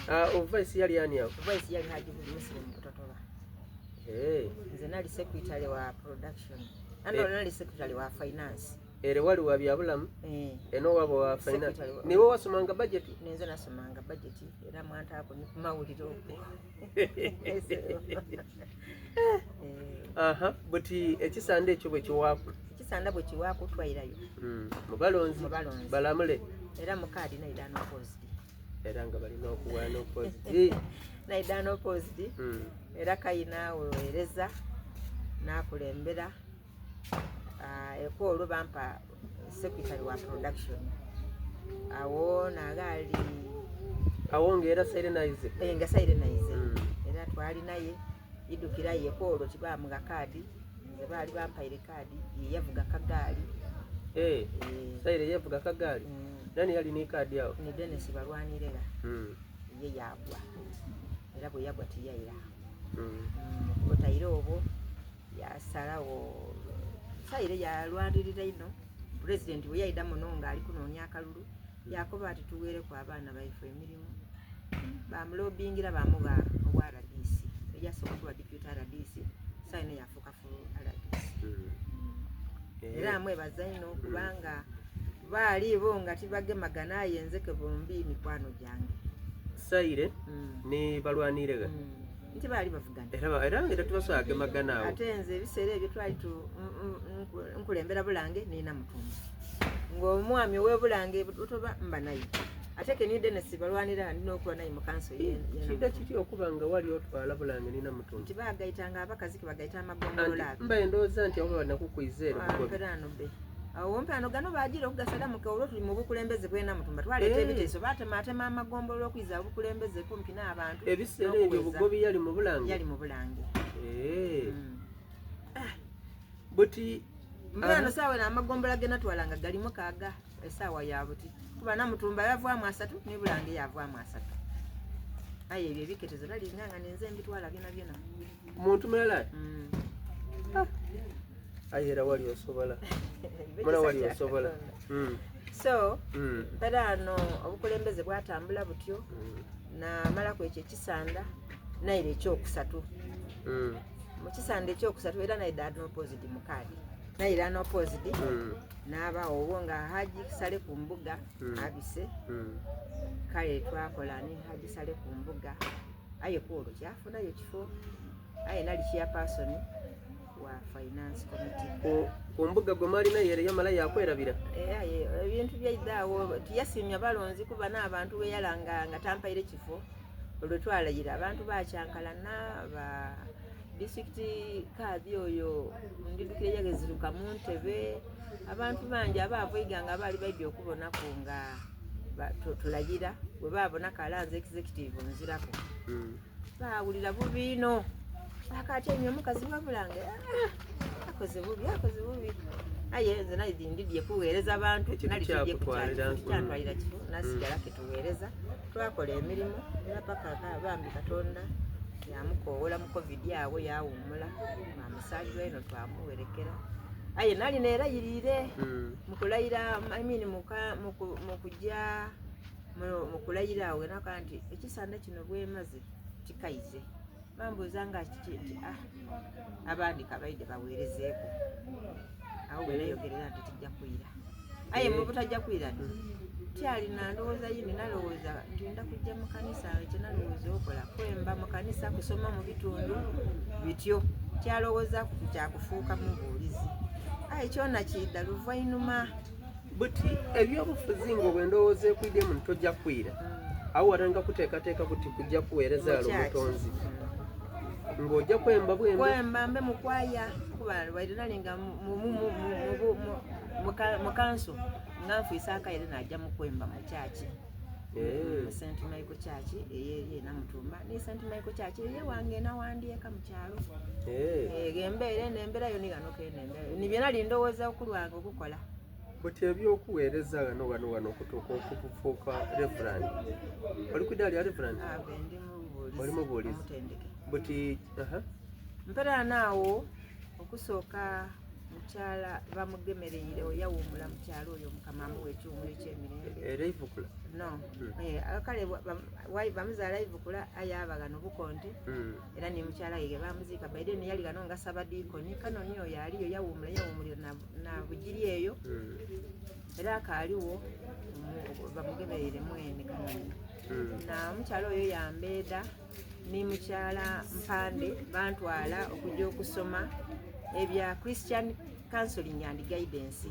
Ah, ovice yali ani awo? Vice yali Haji Muslim Butotoba. Nze nali secretary wa production ano. Nali secretary wa finance. Ere wali wa byabulamu? Eno waba wa finance. Secretary wa- Niwe wasomanga budget? Nenze nasomanga budget era mwantaako ni kumawulire okwo. Aha, buti ekisanda ekyo bwe kiwaaku? Ekisanda bwe kiwaako twayirayo Mu balonzi. Mu balonzi. Balamule. Era mu kaadi naida unopposed. Era nga balina okuwa unopposed. Naida unopposed. Era kayina wewereza nakulembera. Ah, eko olwo bampa secretary wa production awo nagaali. Awo nga era Saire naize. Eh, nga Saire naize. Era twali naye idukira ye kwolwo tibamugha kaadi nze baali bampaire kaadi ye yavuga kagaali. Eh, Saire yevuga kagaali. Nani yali ni kaadi awo? Ni Dennis Balwanirera. Ye yagwa. Era bwe yagwa tiyaira. Otaire obwo yasalagho Saire yalwanirira inho pulezidenti bwe yaidha muno ng'ali kunoonia akalulu yakoba ati tugheereku abaana baife emirimu bamulobingira bamugha obwa RDC eyasooka kuba deputy RDC saino yafuuka full RDC. Era amwebaza inho kubanga baali bo nga tibagemagana aye nze ke bombi mikwano gyange. Saire ni Balwanirega. Nti baali bavugana. Era era era tibasobola gemagana awo. Ate nze ebiseera ebyo twali tu nkulembera Bulange nina Mutumba. Ng'omwami ow'e Bulange Butoba mba naye. Ate ke ni Dennis Balwanira ndi n'okuba naye mu kanso ye. Kida kiti okuba nga wali otwala Bulange nina Mutumba. Nti baagaitanga abakazi ke bagaita amagombolola ago. Mba endowooza nti abo banakukwiza ero bugobi. Mperano be. Awo mpano gano bagira okugasalamu ke olwo tuli mu bukulembeze bwena Mutumba twaleeta ebiteeso batematema amagombolola okwiza obukulembeze kumpi n'abantu. Ebiseera ebyo Bugobi yali mu Bulange. Yali mu Bulange. Buti mpano saawa eno amagombola ge natwalanga gali mukaaga esaawa ya buti kuba Namutumba yavaamu 3 ne Bulange yavaamu 3. Aye ebyo ebiketezo nalinga nga ninze mbitwala byona byona. Muntu mulala? Aye era wali osobola. Muna wali osobola. So, mpera obukulembeze bwatambula butyo namalaku ekyo ekisanda naire ekyokusatu. Mu kisanda ekyokusatu era naide unopposed mu kaadi. Naire unopposed n'aba obwo nga Haji Sale ku mbuga abise. Kale twakola ni Haji Sale ku mbuga aye ku olwo kyafunayo kifo aye nali chairperson wa finance committee. Ku mbuga gwe mwali naye era yamala yakwerabira. Aye ebintu byaidaawo tiyasimya balonzi kuba n'abantu we yalanga nga tampaire kifo olwo twalayira abantu bakyankalana ba district kaadi oyo ndidukire yageziruka mu ntebe abantu bangi abaava iganga baali baidye okubonaku nga tulayira bwe baabona kalanze executive nzirako. Baawulira bubi ino akati enyo omukazi wa Bulange akoze bubi akoze bubi aye nze nali ndidye kuweereza abantu nali kyantwalira kifo nasigala ketuweereza twakola emirimu era paka bambi Katonda yamukoowola mu covid awo yawummula amusalirwa eno twamuwerekera aye nali neerayiriire mukulayira I mean mukujja mukulayira awo naka nti ekisanda kino bwemaze kikaize bambuuza nga kiki nti abandi kabaide baweerezeeko awo bwe nayogerera nti tijja kwira aye mu butajja kwira nti tyalina ndowooza yindi nalowooza nti nda kujja mu kanisa ekyo nalowooza okola kwemba mu kanisa kusoma mu bitundu bityo kyalowooza kyakufuuka mubuulizi aye kyona kidda luvainuma. Buti ebyobufuzi nga obwendowooza ekwidemu ntojja kwira awo watandika kuteekateeka kuti kujja kuweereza alo omutonzi ng'ojja kwemba bwembe kwemba mbe mukwaya kuba waire nali nga mu kanso nga nfiisa akaire najja mu kwemba mu kyaki mu St Michael Church eyeri Namutumba ne St Michael Church eye wange nawandyeka mu kyalo embeera eno embeera yo ni gano kene embeera ni byena lindowooza okulwanga okukola. Buti ebyokuweereza wano wano wano okutuuka okufuuka reverend oli ku ddaali ya reverend? Ndi mubuulizi. Oli mubuulizi. Omutendeke. Buti Mpeera naawo okusooka mukyala bamugemereire oyawummula mukyalo oyo Mukama amuwa ekiwummulo eky'emirembe. Era Ivukula? No. Kale bamuzaala Ivukula aye aba gano Bukonte. Era ni mukyala ye bamuziika by then yali gano nga Ssabadiikoni kanoni oyo aliyo yawummula yawummulira na Bugiri eyo. Era akaaliwo bamugemereire mwene kanoni. Na mukyala oyo yambeeda ni mukyala Mpande bantwala okujja okusoma ebya Christian Counseling and Guidance.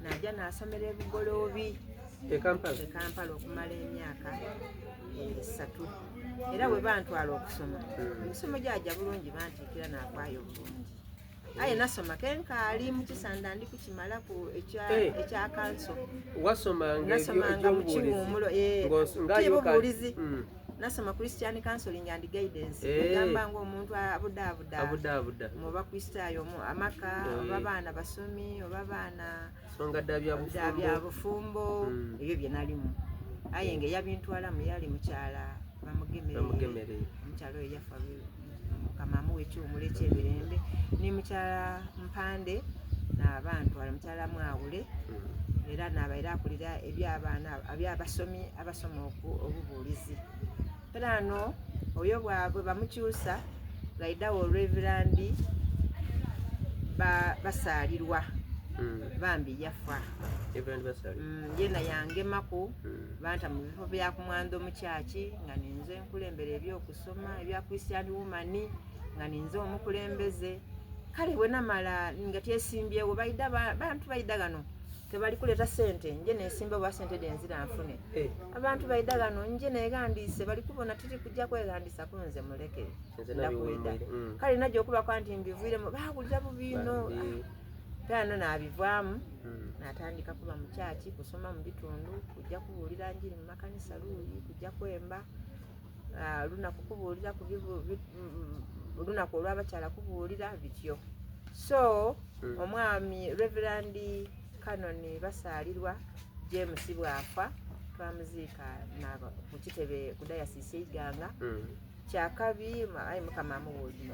Najja nasomera e Bugoloobi e Kampala. E Kampala okumala emyaka 3. Era bwe bantwala okusoma emisomo gyajja bulungi bantiikira naavaayo bulungi. Aye nasoma kenkaali mu kisanda ndi kukimalaku ekya Eh. ekya kanso. Wasomanga Nasomanga mu ebyobubuulizi kiwumulo eh, Ng'os- ti bubuulizi. Nasoma Christian Counseling and Guidance. Eh. Gamba ng'omuntu abudaabuda Abudaabuda mu Bakristaayo mu amaka Eh. oba baana basomi oba baana nsonga dda bya dda bufumbo. bya bufumbo ebyo bye nalimu. Aye ng'eyabintwalamu yali mukyala Bamugemerere. Bamugemerere. Omukyala oyo yafa Mukama amuwe ekiwumulo eky'emirembe. Ni mukyala Mpande n'abantwala mukyala Mwawule era n'abaire akulira eby'abaana ebyabasomi abasoma obubuulizi. Era no oyo bwabwe bamukyusa ghaidagho Reverend Basaalirwa bambi yafa. Reverend Basaalirwa. Yena yangemaku banta mu bifo bya kumwandho mu kyaki nga ninze nkulembera eby'okusoma ebya Christian Woman nga ninze omukulembeze. Kale bwe namala nga tyesimbyewo baida bantu baida ghano tebali kuleeta sente nje nesimba bwa sente dhenzira nfune. Abantu baida ghano nje neghandiise bali kubona tiri kujja kweghandiisa ku nze muleke Nze ndakwida. nabiwumwire. Kale najja okubaka nti mbiviiremu baawulira bubi inho. Ghano naabivaamu natandika kuba mu kyaki kusoma mu bitundu kujja kubuulira njiri mu makanisa luuyi kujja kwemba lunaku kubuulira ku lunaku olw'abakyala kubuulira bityo. So omwami Reverend Canon Basaalirwa James bw'afa twamuziika ku kitebe ku dayasiisi e Iganga. Kyakabi aye Mukama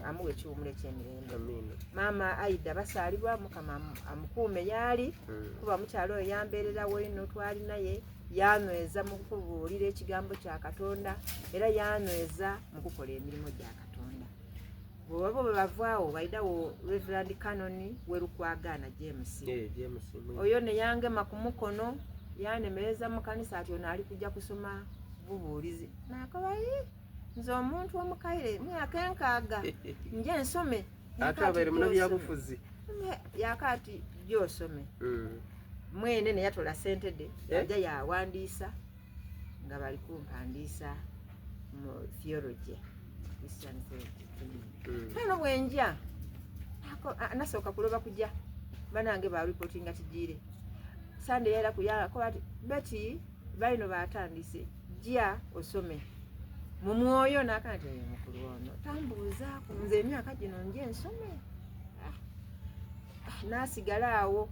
amuwe ekiwumulo eky'emirembe. Amiina. Maama Aida Basaalirwa Mukama amukuume yaali kuba mukyala oyo yambeererawo inho twali naye yanyweza mu kubuulira ekigambo kya Katonda era yanyweza mu kukola emirimu gya Katonda. Bwebaba bwe bavaawo baidagho Reverend Canon Werukwagaana James. James mwe. Oyo ne yangema ku mukono yanemereza mu kanisa ati ono ali kujja kusoma bubuulizi. Nakoba ii nze omuntu omukaire myaka enkaaga nje nsome. Ate abaire muno byabufuzi. Yakaati gy'osome. Mwene ne yatola sente de aja yawandiisa nga bali kumpandiisa mu theology, Christian theology. Kano bwenja nasooka kuloba kujja banange ba reportinga kijiire. Sunday yera kuyakoba ati Betty balino batandise jja osome. Mu mwoyo n'aka nti oyo mukulu ono tambuuzaaku nze emyaka gino nje nsome. Naasigala awo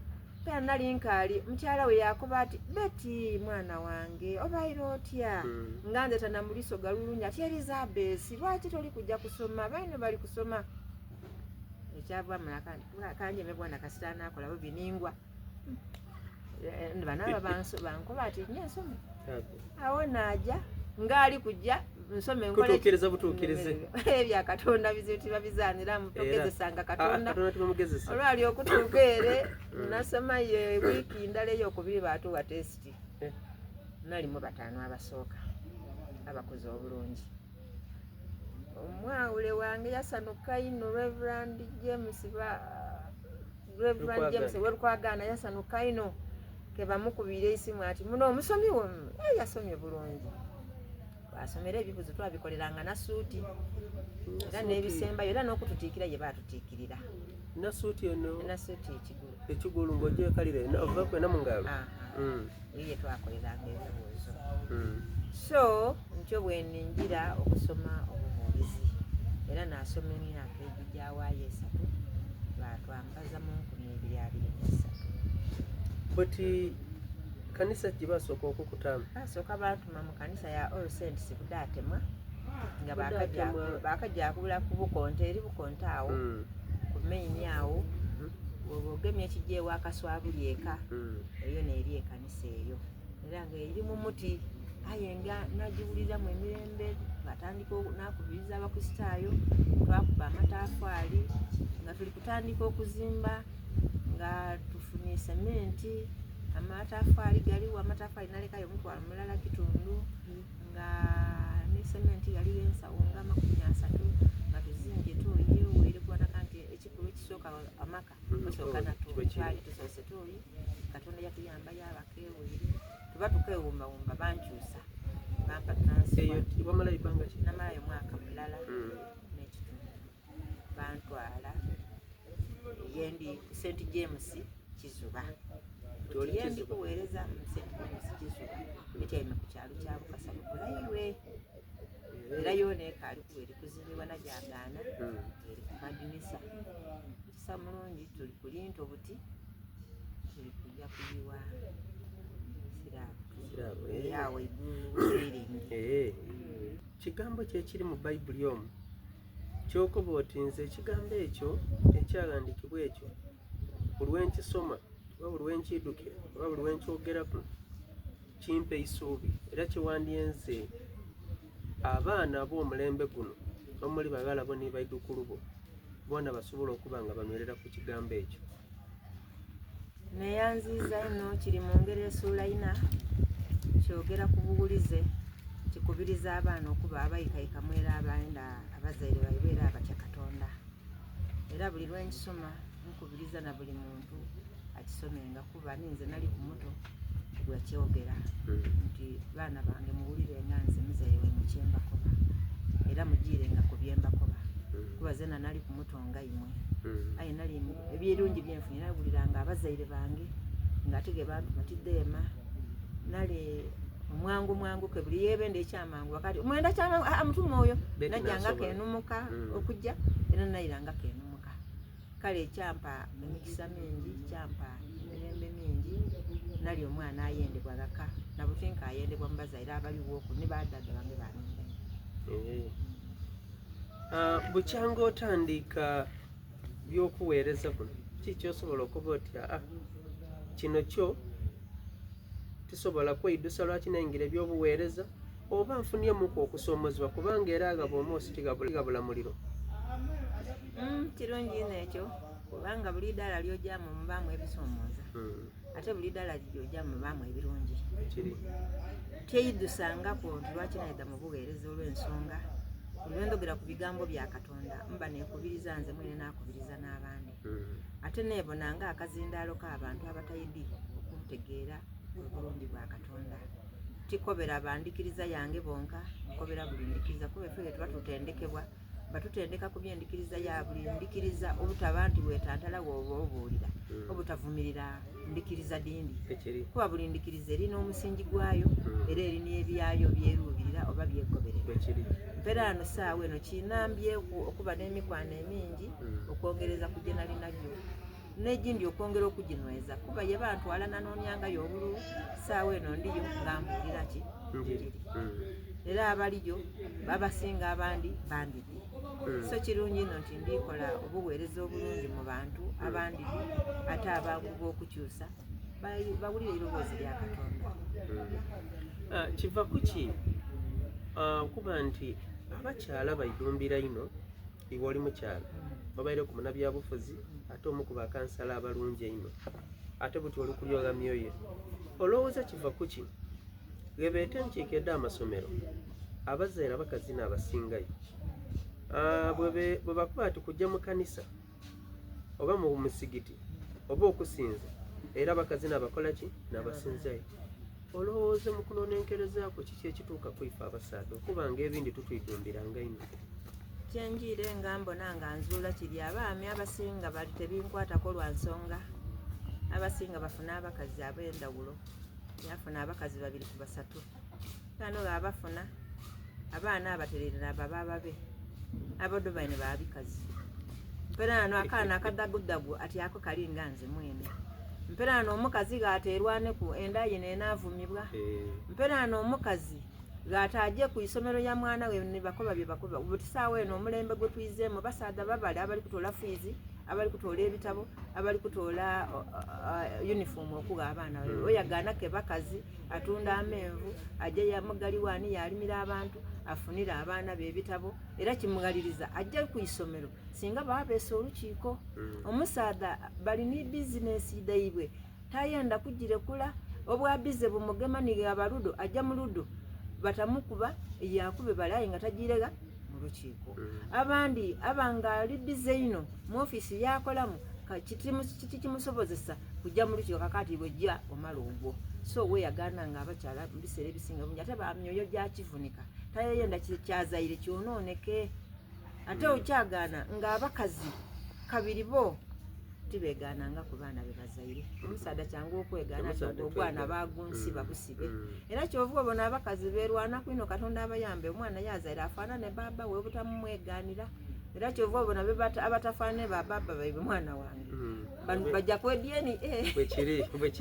era nali nkaali mukyala we yakoba ati Betty mwana wange obaire otya nga nze tanamuliso galulunya ati Elizabeth lwaki toli kujja kusoma balino bali kusoma. Ekyavaamu kanjeme bwana kasita anaakola bo biningwa. Banaaba bankoba ati nje nsome. Awo naaja ngaali kujja nsome nkole Kutuukiriza butuukirize. Ebya Katonda bizibu tibabizaaniramu togezesanga Katonda. Katonda tibamugezesa. Olwali okutuuka ere nasomayo wiiki ndala ey'okubiri baatuwa tesiti. Nalimu bataano abasooka abakoze obulungi. Omwawule wange yasanuka inho Reverend James ba Reverend James Werukwagaana yasanuka inho ke bamukubira esimu ati muno omusomi wo yasomye bulungi. Twasomera ebibuzo twabikoleranga na suuti era n'ebisembayo era n'okututiikira ye baatutiikirira. Na suuti eno? Na suuti ekigulu. Ekigulu ng'ogyekalira ova kwena mu ngalo? Eyo ye twakoleranga ebibuuzo. So ntyo bwe ninjira okusoma obubuulizi era naasoma emyaka egigyawaayo esatu baatwambaza mu 2023. Bweti kanisa gye basooka okukutaamu? Basooka baatuma mu kanisa ya All Saints Budaatemwa nga baakajja ku Bukonte eri Bukonte awo ku main awo bw'oba ogemye ekijja ewa Kaswabuli eka eyo neeri ekanisa eyo era nga eri mu muti aye nga nagiwuliramu emirembe twatandika nakubiriza Abakristaayo twakuba amataafaali nga tuli kutandika okuzimba nga tufunye sementi amataafaali galiwo amataafaali nalekayo omutwalo mulala kitundu nga ne sementi yaliyo ensawo nga 30 nga tuzimbye tooyi oweire kuboneka nti ekikulu ekisooka amaka osooka na tooyi twali tusoose tooyi Katonda yatuyamba yabakeeweire tuba tukewumbawumba bankyusa bampa transfer. Eyo wamalayo ebbanga ki? Namalayo mwaka mulala n'ekitundu bantwala Yendi ku St James Kizuba. Nti oli Yendi Kizuba. kuweereza mu St James Kizuba. Etyaime ku kyalo kya Bukasa Bugulairwe. Era yoona ekaali kuba eri kuzimbibwa nagyagaana eri ku madinisa. Mukisa mulungi tuli ku linto buti tuli kujja kuyiwa siraabu. Siraabu, eh. Eyawo igulu siringi. Eh. Kigambo ki ekiri mu Bayibuli omwo ky'okoba oti nze ekigambo ekyo ekyaghandiikibwa ekyo buli lwe nkisoma oba buli lwe nkiidhukira oba buli lwe nkyogeraku kimpa eisuubi era kye wandyenze abaana ab'omulembe guno omuli baghala bo ni baidhukulu bo boona basobole okuba nga banhwerera ku kigambo ekyo? Neyanziiza inho kiri mu ngeri esuula ina kyogera ku buwulize kikubiriza abaana okuba abaikaikamu era abaenda abazaire baibwe era abatya Katonda. Era buli lwenkisoma nkubiriza na buli muntu akisomenga kuba ninze nali ku muto gwekyogera nti baana bange muwulire nga nze muzaire waimwe kyembakoba era mujiirenga ku byembakoba kuba zena nali ku muto nga imwe. Aye nali ebirungi byenfunye nawuliranga abazaire bange nga ate gebantuma tidheema nali omwangu mwangu ke buli yebenda ekyamangu wakati mwenda kyamangu aa mutuma oyo najjanga kenumuka okujja era nairanga kenumuka kale kyampa emikisa mingi kyampa emirembe mingi nali omwana ayendebwa ghaka nabuti nkayendebwa mu bazaire abaliwo oku ni badada bange banenda inho. Bukyanga otandiika by'okuweereza kuno, ki ky'osobola okuba oti aa kino kyo tisobola kweidusa lwaki naingira eby'obuweereza oba nfuniemuku okusoomozebwa kubanga era aghaba omwosi tighabula muliro. Kirungi inho ekyo kubanga buli idaala ly'ojamu mubaamu ebisomooza ate buli idaala ly'ojamu mubaamu ebirungi. Tyeidusangaku nti lwaki naidha mu bugheereza olw'ensonga buli lwe ndhogera ku bigambo bya Katonda mba neekubiriza nze mwene naakubiriza n'abandi. Ate neebona nga akazindaalo k'abantu abataidhi okutegeera obulungi bwa Katonda. Tikobera ba ndhikiriza yange bonka, nkobera buli ndhikiriza kuba ife ghetuba tutendekebwa batutendeka ku by'endhikiriza ya buli ndhikiriza obutaba nti wetantala woba obuulira, obutavumirira ndhikiriza dhindi. Kuba buli ndhikiriza erina omusingi gwayo era erina ebyayo byeruubirira oba byegoberera. Mperaano saawa eno kinambyeku okuba n'emikwano emingi okwongereza ku gye nali nagyo n'egindi okwongera okuginyweza kuba ye bantwala nanoonyangayo obululu saawa eno ndiyo nga mbuulira ki njiri. Era abaliyo babasinga abandi bandidi. So kirungi inho nti ndikola obuweereza obulungi mu bantu abandidi ate abangu b'okukyusa bawulire eiroboozi lya Katonda. Kiva kuki okuba nti abakyala baidhumbira inho iwe oli mukyala obaireku munabyabufuzi ate omu ku bakansala abalungi einho ate buti oli kulyogha myoyo olowooza kiva kuki ghebeeta enkiiko edh'amasomero abazaire abakazi n'abasingayo bwebakuba ati kujja mu kanisa oba mu musigiti oba okusinza era abakazi n'abakola ki n'abasinzayo olowooza mu kunonenkereza kwo kiki ekituuka ku ife abasaadha okuba nga ebindi tutwidumbiranga inho? Kyenjiire nga mbona nga nzuula kiri abaami abasinga bali tebinkwatako lwa nsonga abasinga bafuna abakazi ab'endhawulo yafuna abakazi babiri ku basatu bano bwabafuna abaana abatereire nababa ababe abodo baine babikazi mperaano akaana akadagudagu ati ako kali nga nze mwene mperaano omukazi ghaterwaneku enda yino enaavumibwa mperaano omukazi ghataje ku isomero ya mwana we nibakoba bye bakoba buti saawa eno omulembe gwe twizeemu basaadha babale abali kutoola fiizi abali kutoola ebitabo abali kutoola uniform okugha abaana baibwe oyagaana ke bakazi atunda amenvu aja yamugaliwaani yalimira abantu afunire abaana be ebitabo era kimughaliriza ajja ku isomero singa baba beesa olukiiko omusaadha bali ni bizinesi dhaibwe tayenda kugirekula obwa bize bumugema ni ghaba ludo aja mu ludo batamukuba yakube bale aye nga tajiiregha mu lukiiko. Abandi aba nga ali bize inho mu ofiisi yaakolamu tikimusobozesa kuja mu lukiiko kakati iwe ja omale ogwo. So weyagaana nga abakyala mu biseera ebisinga obungi ate ba myoyo gya kivunika tayenda kyazaire kyonooneke. Ate okyagaana nga abakazi kabiri bo. Tibeegaanangaku baana be bazaire. Omusaadha kyangu okwegaana ati ogwo ogwana baagunsiba busibe. Era kyova obona abakazi beerwanaku inho Katonda abayambe omwana yaazaire afaanane bbaabba we obutamumwegaanira. Era kyova obona abatafaanane ba bbaabba baibwe mwana wange baja ku DNA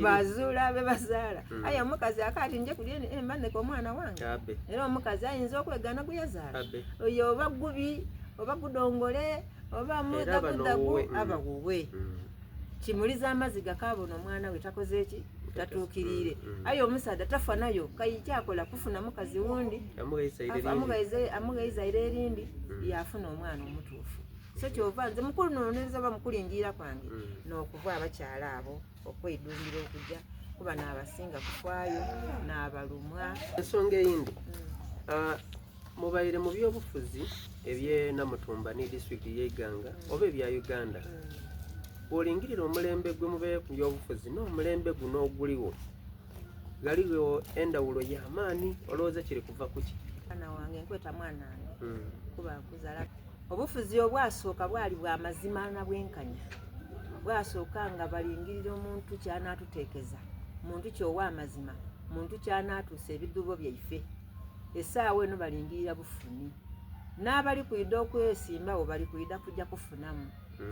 baazuula be bazaala. Aye omukazi akaati nje ku DNA mbaneke omwana wange. Era omukazi ayinza okwegaana gwe yazaala. Oyo oba gubi oba gudongole oba mudagudagu aba wuwe. Kimuliza amaziga kaabona omwana we takoze ki tatuukiriire. Aye omusaadha tafa nayo kai kyakola kufuna mukazi wundi amugha eizaire erindi yaafuna omwana omutuufu. So kyova nze mukulu nonereza oba mukulingiira kwange n'okuva abakyala abo okwedumbira okuja kuba n'abasinga kufaayo n'abalumwa. Ensonga eyindi mubaire mu byobufuzi ebye Namutumba ni disitulikiti ye Iganga oba ebya Uganda, bwolingirira omulembe gwe mubaire ku byobufuzi n'omulembe guno oguliwo, ghaligho endhawulo ya maani, olowooza kiri kuva kuki? Mwana wange nkweta mwana wange kuba nkuzala. Obufuzi obwasooka bwali bwa mazima na bwenkanya. Bwasooka nga balingirira omuntu ky'anaatuteekeza, muntu ki ow'amazima, muntu ky'anaatuusa ebidhuubo byaife. Esaawa eno balingirira bufuni. N'abali kwidha okwesimbawo bali kwidha kuja kufunamu.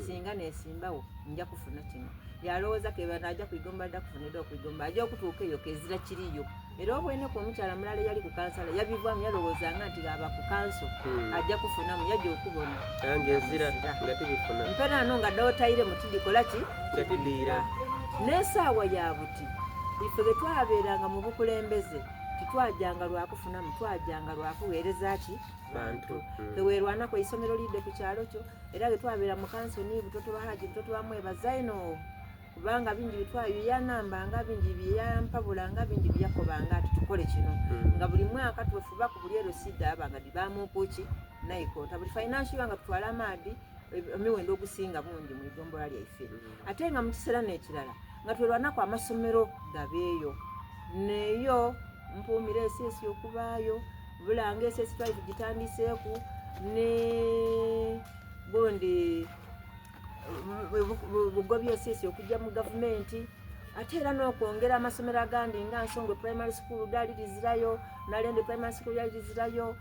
Singa nesimbawo nja kufuna kino. Yalowooza ke banaja ku igomba alidha kufuna edha okwigomba aja okutuuka eyo kezira kiriyo. Era obweneku omukyala mulala eyali ku kansala yabivaamu yalowoozanga nti ghaba ku kanso aja kufunamu yaja okubona. Nga ezira nga tibifuna. Mperaano nga dh'otairemu tidhikola ki? Nga tidhiira. N'esaawa ya buti ife bwe twabeeranga mu bukulembeze titwajanga lwa kufunamu twajanga lwa kugheereza ki? Bantu. Teweerwanaku eisomero liidhe ku kyalo kyo era bwe twabeera mu kanso ni Butoto wa Haji Butoto wa Mwebaza inho kubanga bingi bye twayanambanga bingi bye yampabulanga bingi bye yakobanga ati tukole kino nga buli mwaka twefuba ku buli LC dhaaba nga dhibaamuku ki naikonta buli financial year nga tutwala amaadhi emiwendo ogusinga bungi mu igombolola lyaife. Ate nga mu kiseera n'ekirala nga twerwanaku amasomero gabeeyo neyo mpuumira esiesi okubaayo Bulange esesi twali tugitandiseeku ne gundi Bugobi esesi okujja mu gavumenti ate era n'okwongera amasomero agandi nga Nsongwe Primary School lyali lizirayo, Nalende Primary School lyali lizirayo,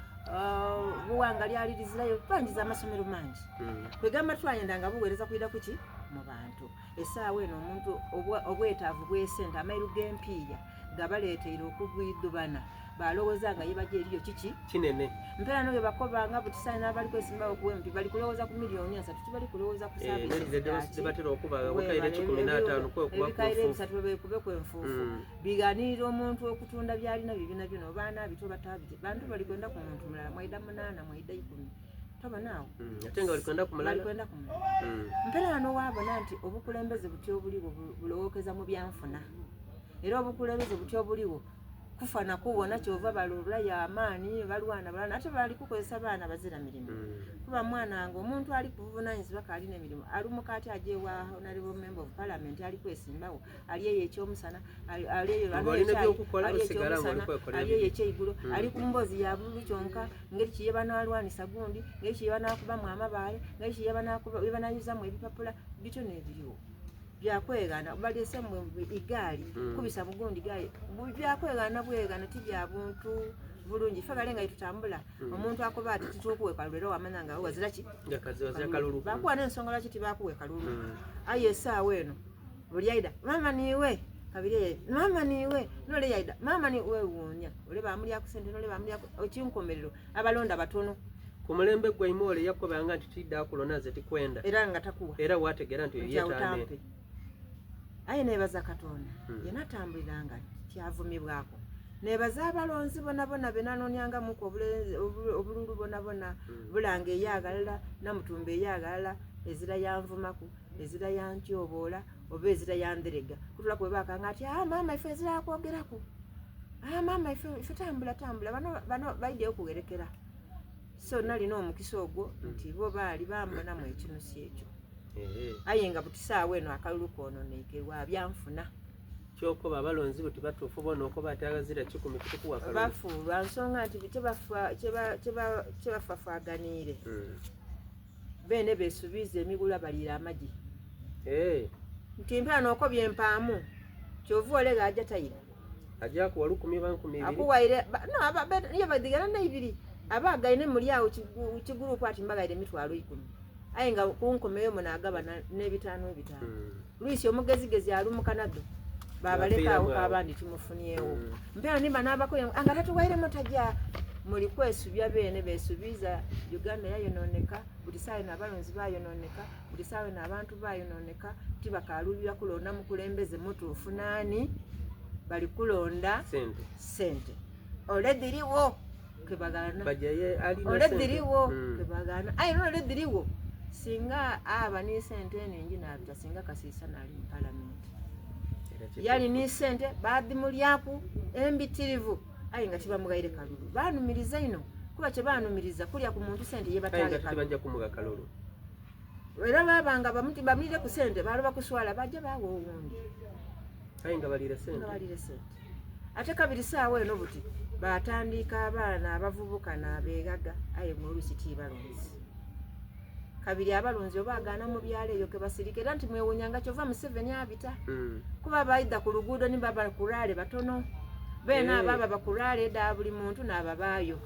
Buwanga lyali lizirayo, twangiza amasomero mangi. Kwegamba twayendanga buweereza kwida kuki mu bantu. Esaawa eno omuntu obwetaavu bw'esente amairu g'empiiya gabaleeteire okugwidhubana balowooza nga yebaja eriyo kiki kinene mpera no bebakobanga buti saana abali kwesimbawo ku MP bali kulowooza ku miliyoni asatu tibali kulowooza ku eh, services batera okuba obukayire 15 kwekuba ebikayire ebisatu bebekube ku enfuufu mm. biganirira omuntu okutunda byalina bibina byona obaana bito batabite bantu bali kwenda ku muntu mulala mwaida munaana mwaida ikumi tobona awo mm, ate nga balikwenda ku mulala balikwenda ku mulala mm. mpera ano waabona nti obukulembeze butyo obuliwo bulowookeza mu byanfuna era obukulembeze butyo obuliwo kufa nakuwona kyova balobula yamaani balwana balwana ate bali kukozesa baana bazira mirimu mm. kuba mwana wange omuntu ali kubuvunanyizibwa kalina emirimu alumuka ati aje wa honorable member of parliament ali kwesimbawo ali eyo ekyomusana ali eyo ali eyo ekyeigulo mm. ali ku mboozi ya bululu kyonka ngeri ki yebanalwanisa gundi ngeri ki yebanakubamu amabaale ngeri ki yebanayuzamu ebipapula bityo nebiriwo byakweghana balese mwe igaali mm. kubisa bugundi gaali byakweghana bweghana ti bya buntu bulungi fe kale nga yetutambula mm. omuntu akoba ati titukuwe kalulu era wamanya nga wazira ki bakuwa n'ensonga lwaki tibakuwe kalulu mm. aye esaawa eno buli aida mama niwe kabiri yaida mama niwe nole yaida mama ni wewuunya ole bamulyaku sente nole bamulyaku ekinkomerero abalonda batono ku mulembe gwaimwe ole yakobanga nti tidda kulona nze tikwenda era nga takuwa era wategera nti oyo yetaane aye nebaza katonda hmm. ye natambuliranga kyavumibwako nebaza abalonzi bonabona benanonyangamuku obululu bonabona hmm. bulanga eyagalala namutumba eyagalala ezira yanvumaku ezira yantyoboola oba ezira yandherega kutula kwebakanga ati ah, maama ife ezira akwogeraku ah, maama ife ife tambula tambula bano bano baidye okuwerekera so nalina omukisa ogwo hmm. nti bo baali bambonamu ekinusi ekyo aye nga buti saawa eno akalulu kwononekerwa byanfuna kyokoba abalonzi buti batuufu bona okoba ati aghazira kikumi kitukuwa kalulu bafu lwa nsonga nti kyebafafaganiire hmm. Beene besubiiza emigula baliira amagi. Eh. Nti mpa n'okobye mpaamu kyova ole ghaja taira. Aja kuwa lukumi oba 2000. Akuwaire no aba ye badigana na ibiri aba againe muli awo kigurupu ati mbagaire 100,000. Aye nga kunkomeyo munagabana n'ebitaano ebitaano. Luisi omugezigezi alumuka nado babaleka awo abandi timufunyewo. Mpera nimba n'abakoye anga tatuwairemu taja muli kwesubya beene besubiza Uganda yayononeka buli saawa eno abalonzi bayononeka buli saawa eno abantu bayononeka tibakaluubira kulonda mukulembeze mutuufu naani bali kulonda sente, sente. Ole dhiriwo kebagana ole dhiriwo kebagana aye nole dhiriwo singa aba ni sente eningi nabita singa kasiisa nali mu palamenti yali ni sente badhimulyaku embitirivu aye nga tibamughaire kalulu banumiriza ino kuba kyebanumiriza kulya ku muntu sente yebataaye kalulu era babanga bamulire ku sente baloba kuswala bajja bawa owundi aye nga balire sente nga balire sente ate kabiri saawa eno buti batandika abaana abavubuka n'abeegaga aye ng'oluusi tibalonzi kabiri abalonzi oba agaana mu byalo eyo kebasirika era nti mwewunyanga kyova Museveni abita kuba baidha ku luguudo ni baba kuraale batono beena Eh. ababa bakuraale eda buli muntu n'ababaayo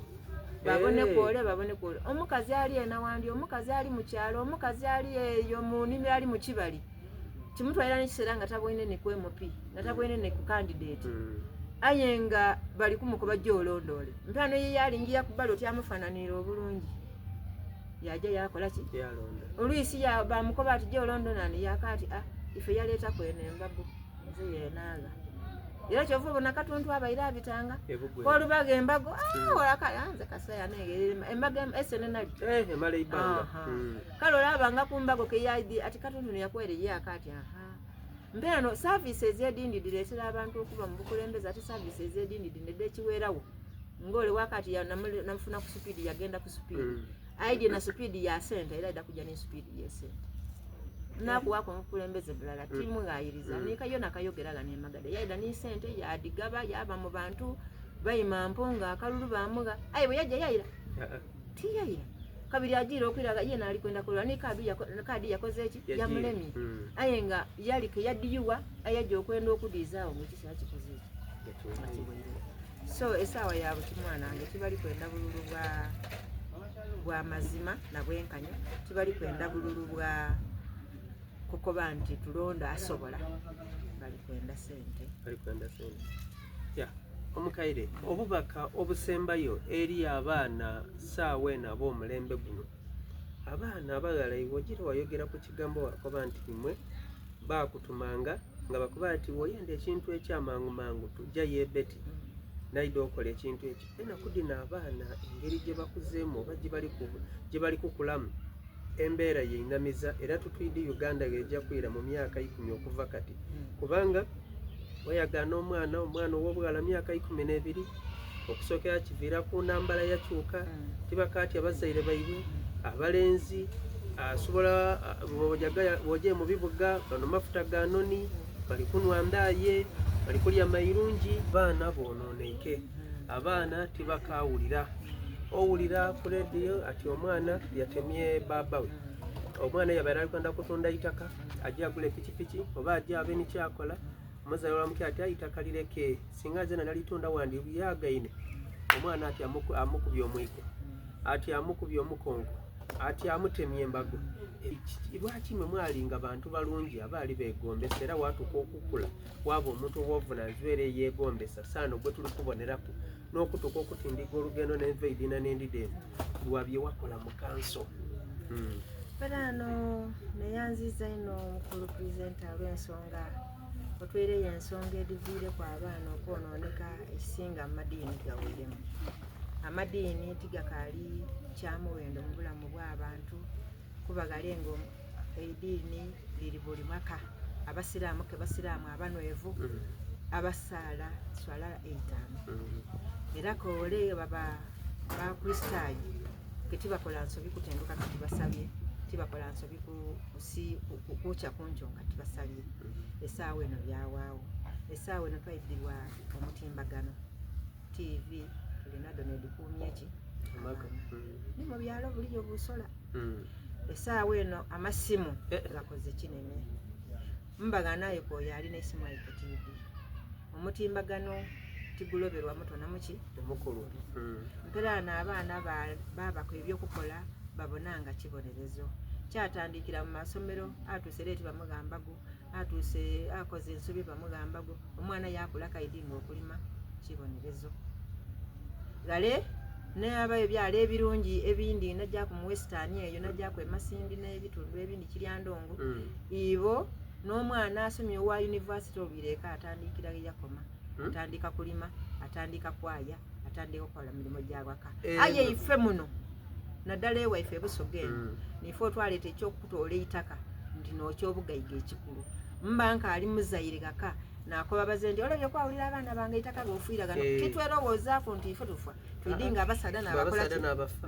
babone Eh. kwole babone kwole omukazi ali enawandi omukazi ali mu kyalo omukazi ali eyo mu nnimiro ali mu kibali kimutwalira n'ekiseera nga tabwine ne ku MP nga tabwine ne ku candidate aye nga bali kumukuba gy'olondoole mpano ye yalingira ku ballot amufaananira obulungi yaja yakola ki Yalonda. Oluisi ya bamukoba ati gy'olondola nani yaka ati ah ife yaleeta kweno embago nze yenaaga era kyova obona katuntu abaire abitanga Ebugwe. kolubaga embago ah olaka nze kasaya negerere embago esene nali Eh, emala eibanga. Kale olabanga ku mbago keyaidi ati katuntu neyakwere yaka ati aha mpeano services edindi direetera abantu okuba mu bukulembeze ate services edindi dino ekiweerawo ng'ole wakati namufuna ku supiidi yagenda ku supiidi aidye na supiidi ya sente era aida kujja ne supiidi y'esente nakuwaako omukulembeze bulala timughayiriza nikayo nakayogera gano emagada yaida ni sente yadigaba yaba mu bantu bayima mpo nga akalulu bamugha aye bwe yajja yayira Ah, ah. tiyayira kabiri agiira okwiraga ye naali kwenda kulwa ni kaadi kaadi yakoze eki Yagiira. yamulemye aye nga yali keyadiyuwa aye ajja okwenda okudiizaawo ngaekiseera kikoze eki Yakiweire. So esaawa ya buti mwana wange tibali kwenda bululu bwa bwa mazima na bwenkanya tibali kwenda bululu bwa kukoba nti tulonda asobola bali kwenda sente Bali kwenda sente. Ya, omukaire obubaka obusembayo eri abaana saawa eno ab'omulembe guno abaana abaghala iwe ogira wayogera ku kigambo wakoba nti imwe baakutumanga nga bakuba ati woyenda ekintu ekyamangu mangu tujja yebeti naida okola ekintu ekyo enaku dino abaana engeri gye bakuzeemu oba gye bali kukulamu embeera yeinamiza era tutwidi Uganda ng'ejja kwira mu myaka 10 okuva kati kubanga wayagaana omwana omwana ow'obughala myaka 12 okusookera kiviira ku nambala yakyuka tibakaati abazaire baibwe abalenzi asobola bw'oje mu bibuga bano mafuta ga noni bali kunwa ndaaye bali kulya mairungi baana boononeike abaana tibakawulira owulira ku rediyo ati omwana yatemye baaba we omwana yabaire ali kwenda kutunda itaka ajja agula epikipiki oba ajja abe nikyakola omuzaire olwamuki ati aitaka lireke singa nze nalitunda wandi yagaine omwana ati amukubye omwiko ati amukubye omukonko ati amutemye embago lwaki mwe mwalinga bantu balungi abaali begombesa era watuuka okukula waaba omuntu ow'obuvunanyizibwa era eyegombesa saano gwe tuli kuboneraku n'okutuuka okutindiga olugendo n'enva eidina n'endida eno lwa bye wakola mu kanso. Era ano neyanziza ino omukulu pulezidenti olw'ensonga otwereyo ensonga ediviireku abaana okwonooneka ekisinga amadiini gaweiremu amadiini tigakaali kyamuwendo mu bulamu bw'abantu kuba galenga eidiini liri buli maka abasiraamu ke basiraamu abanwevu abasaala swala eitaano era koole baba bakristaayo ke tibakola nsobi kutenduka nga tibasabye tibakola nsobi kukya kunjo nga tibasabye esaawa eno byawaawo esaawa eno twaidirwa omutimbagano TV tulina donedikuumye ki Amaka. ni mu byalo buliyo busola esaawa eno amasimu Eh. gakoze kinene. Mbagana aye kwoyo ali n'eisimu aye kutiidi. Omutimbagano tiguloberwa muto na muki? Omukulu. Mperaano abaana baabako eby'okukola babona nga kibonerezo. Kyatandikira mu masomero, atuuse leeti bamughambagu, atuuse akoze ensobi bamughambagu, omwana yaakula kaidi nga okulima kibonerezo. Ghale n'abayo ebyalo ebirungi ebindi najaaku mu Western eyo, najaaku e Masindi n'ebitundu ebindi Kiryandongo, ibo n'omwana asomye owa yunivasite olwire eka atandikira ghe yakoma. Atandika kulima, atandika kwaya, atandika okukola mirimo gya waka. Aye ife muno naddala ewaife ebusoga eno nife otwaleeta ekyokutoola eitaka nti nokyobugaiga ekikulu. Mba nkaali muzaire ghaka nakoba baze nti olabye okwawulira abaana bange eitaka g'ofiira ghano. Titwerowoozaku nti ife tufa twidi nga abasaadha n'abakola ki?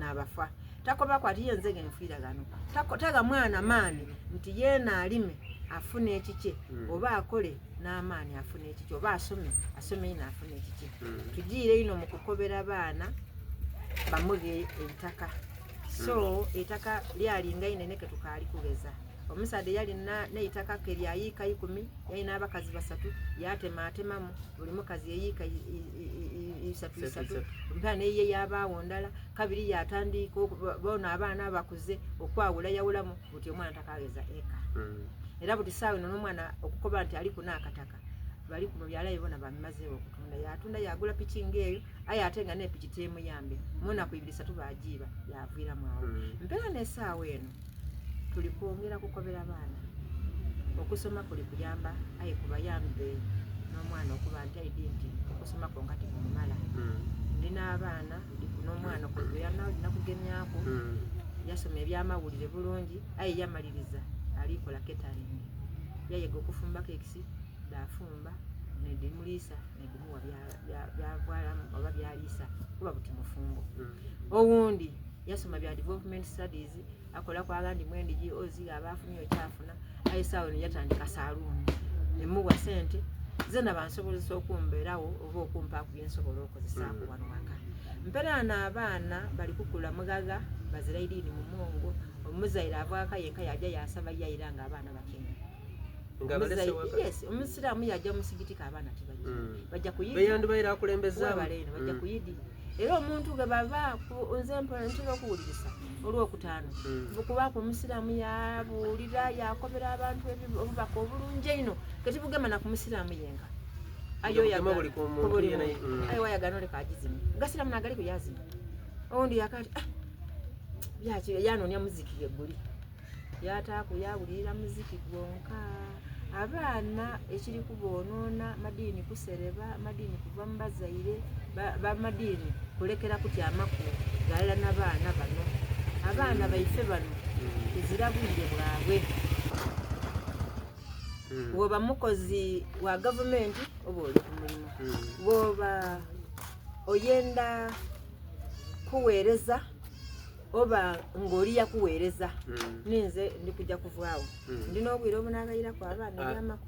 N'abafa. Takobaku ati ye nze ghenfiira ghano. Tagha mwana maani nti yeena alime afune ekikye oba akole n'amaani afune ekikye oba asome asome inho afune ekikye. Tujiire inho mu kukobera baana bamughe eitaka. So eitaka lyalinga inene ke tukaali kugheza. Omusaadha eyali n'eitaka ke lya yiika ikumi yali n'abakazi basatu yaatematemamu buli mukazi eyiika isatu isatu mpera n'eyiye yabaagho ndala. Kabiri yaatandiika bona abaana abakuze okwawulayawulamu buti omwana takagheza eka. Era buti saawa eno n'omwana okukoba nti aliku n'akataka bali ku mubyala ye bona bamimazeewo okutunda. Yaatunda yaagula piki ng'eyo aye ate nga n'epiki teemuyambe mu naku ibiri isatu baagiiba yaaviiramu agho. Mpera n'esaawa eno tuli kwongera kukobera baana okusoma kuli kuyamba aye kubayambe n'omwana okuba nti aidhi nti okusoma kwonka tikumumala. Ndi n'abaana n'omwana nakugemyaku yasoma ebyamawulire bulungi aye yamaliriza ali kola catering. Yayega okufumba kekisi dhafumba nedhimuliisa nedhimuwa byavaalamu oba byaliisa kuba buti mufumbo. Owundi yasoma bya development studies akolaku aghandi mu NGOs aba afunye ekyafuna aye saawa eno yatandika saluuni emuwa sente zena bansobolesa okumbeerawo oba okumpaaku byensobola okozesaaku wano waka. Mperaano abaana bali kukula mughagha bazira idiini mu mwongo, omuzaire ava ghaka yenka yaja yaasaba yaira nga abaana batyaime. Yes, omusiraamu yaja mu musigiti ka abaana tibaja. Baja ku yidi. Beyandibaire akulembezaamu. Webale ino baja ku yidi. Era omuntu gwe bava nze ntera okuwulirisa olwokutaano kubaaku omusiraamu yabuulira yakobera abantu obubaka obulungi einho ketibugema na ku musiraamu yenka. Aye wayagana oleka agizime. Gasiraamu nagaliku yazima. Owundi yakati ah byaki yanoonia muziki ghe guli. Yataaku yawulirira muziki gwonka. Abaana ekiri kuboonona madiini kusereba, madiini kuva mu bazaire, bamadiini kulekera kutyamaku ghalala na baana bano. Abaana baife bano tuzira bwire bwabwe. Bwoba mukozi wa gavumenti oba oli ku mulimo, bwoba oyenda kuweereza oba ng'oli yakuweereza ninze ndi kuja kuvaagho. Ndi n'obwire obunaghairaku abaana ebyamaku.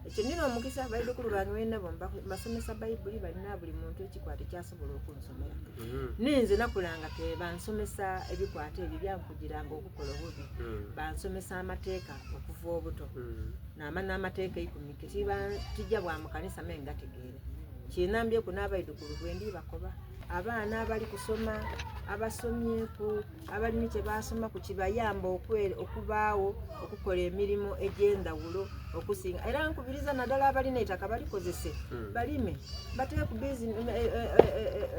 Ekyo ndina omukisa baidhukulu bange benabo mbasomesa Baibuli balina buli muntu ekikwate kyasobola okunsomera. Ninze nakulanga ke bansomesa ebikwate ebyo byankugiranga okukola obubi. Bansomesa amateeka okuva obuto. Naama n'amateeka eikumi ke tija bwa mu kanisa me ngategeere. Kinambyeku n'abaidhukulu bwendi bakoba. Abaana abali kusoma, abasomyeku, abali ni kye baasomaku kibayamba okubaagho okukola emirimo egy'endhawulo okusinga. Era nkubiriza naddala abalina eitaka balikozese, balime, bateeku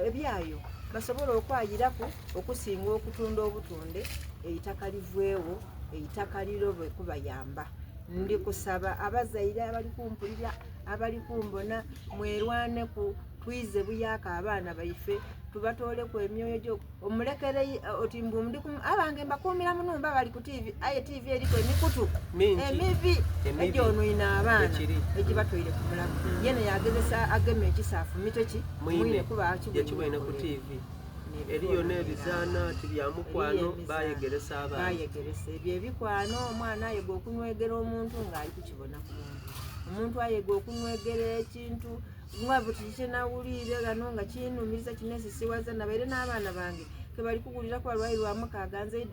ebyayo basobole okwayiraku okusinga okutunda obutunde eitaka liveegho, eitaka lirobe kubayamba. Ndi kusaba abazaire abali kumpulira, abali kumbona mwerwaneku. Twize buyaaka abaana baife tubatooleku emyoyo gyo omulekere oti mbu ndi abange mbakuumira mu numba bali ku TV aye TV eriko emikutu emibi egyonoine abaana egibatwaire ku mulamu. Yene yagezesa agema ekisa afumite ki mwine kuba akibwine ku TV. Eriyo n'ebizaana ti bya mukwano bayegeresa abaana. Bayegeresa ebyo ebikwano omwana ayega okunywegera omuntu ng'ali kukibona ku muntu. Omuntu ayega okunywegera ekintu nga buti kyenawuliire ghano nga kinumiriza kinesisiwaza nabaire n'abaana bange kebali kuwulira kuba lwali lwa mukaaga nze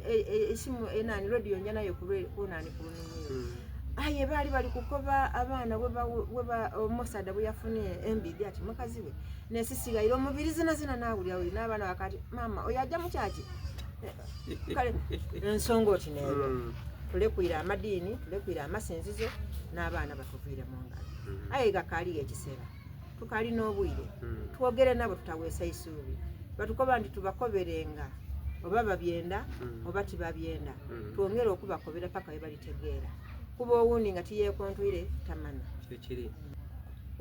esimu enani rediyo nja nayo kunani ku lunimiro. Aye baali bali kukoba abaana bweba omusaadha bwe yafunye embidi ati mukazi we nesisigaire omubiri zina zina nawulira wuli n'abaana bakati maama oyo ajja mukyaki eh, kale ensonga oti neeyo mm. tulekwire amadiini tulekwire amasinzizo n'abaana batuviire mu ngalo mm. aye gakaaliyo ekiseera tukalina obwire mm. twogere nabo tutaweesa isuubi batukoba nti tubakoberenga oba babyenda mm. oba tibabyenda mm. twongere okubakobera paka webalitegeera kuba owundi nga tiyekontwire tamanya kyekiri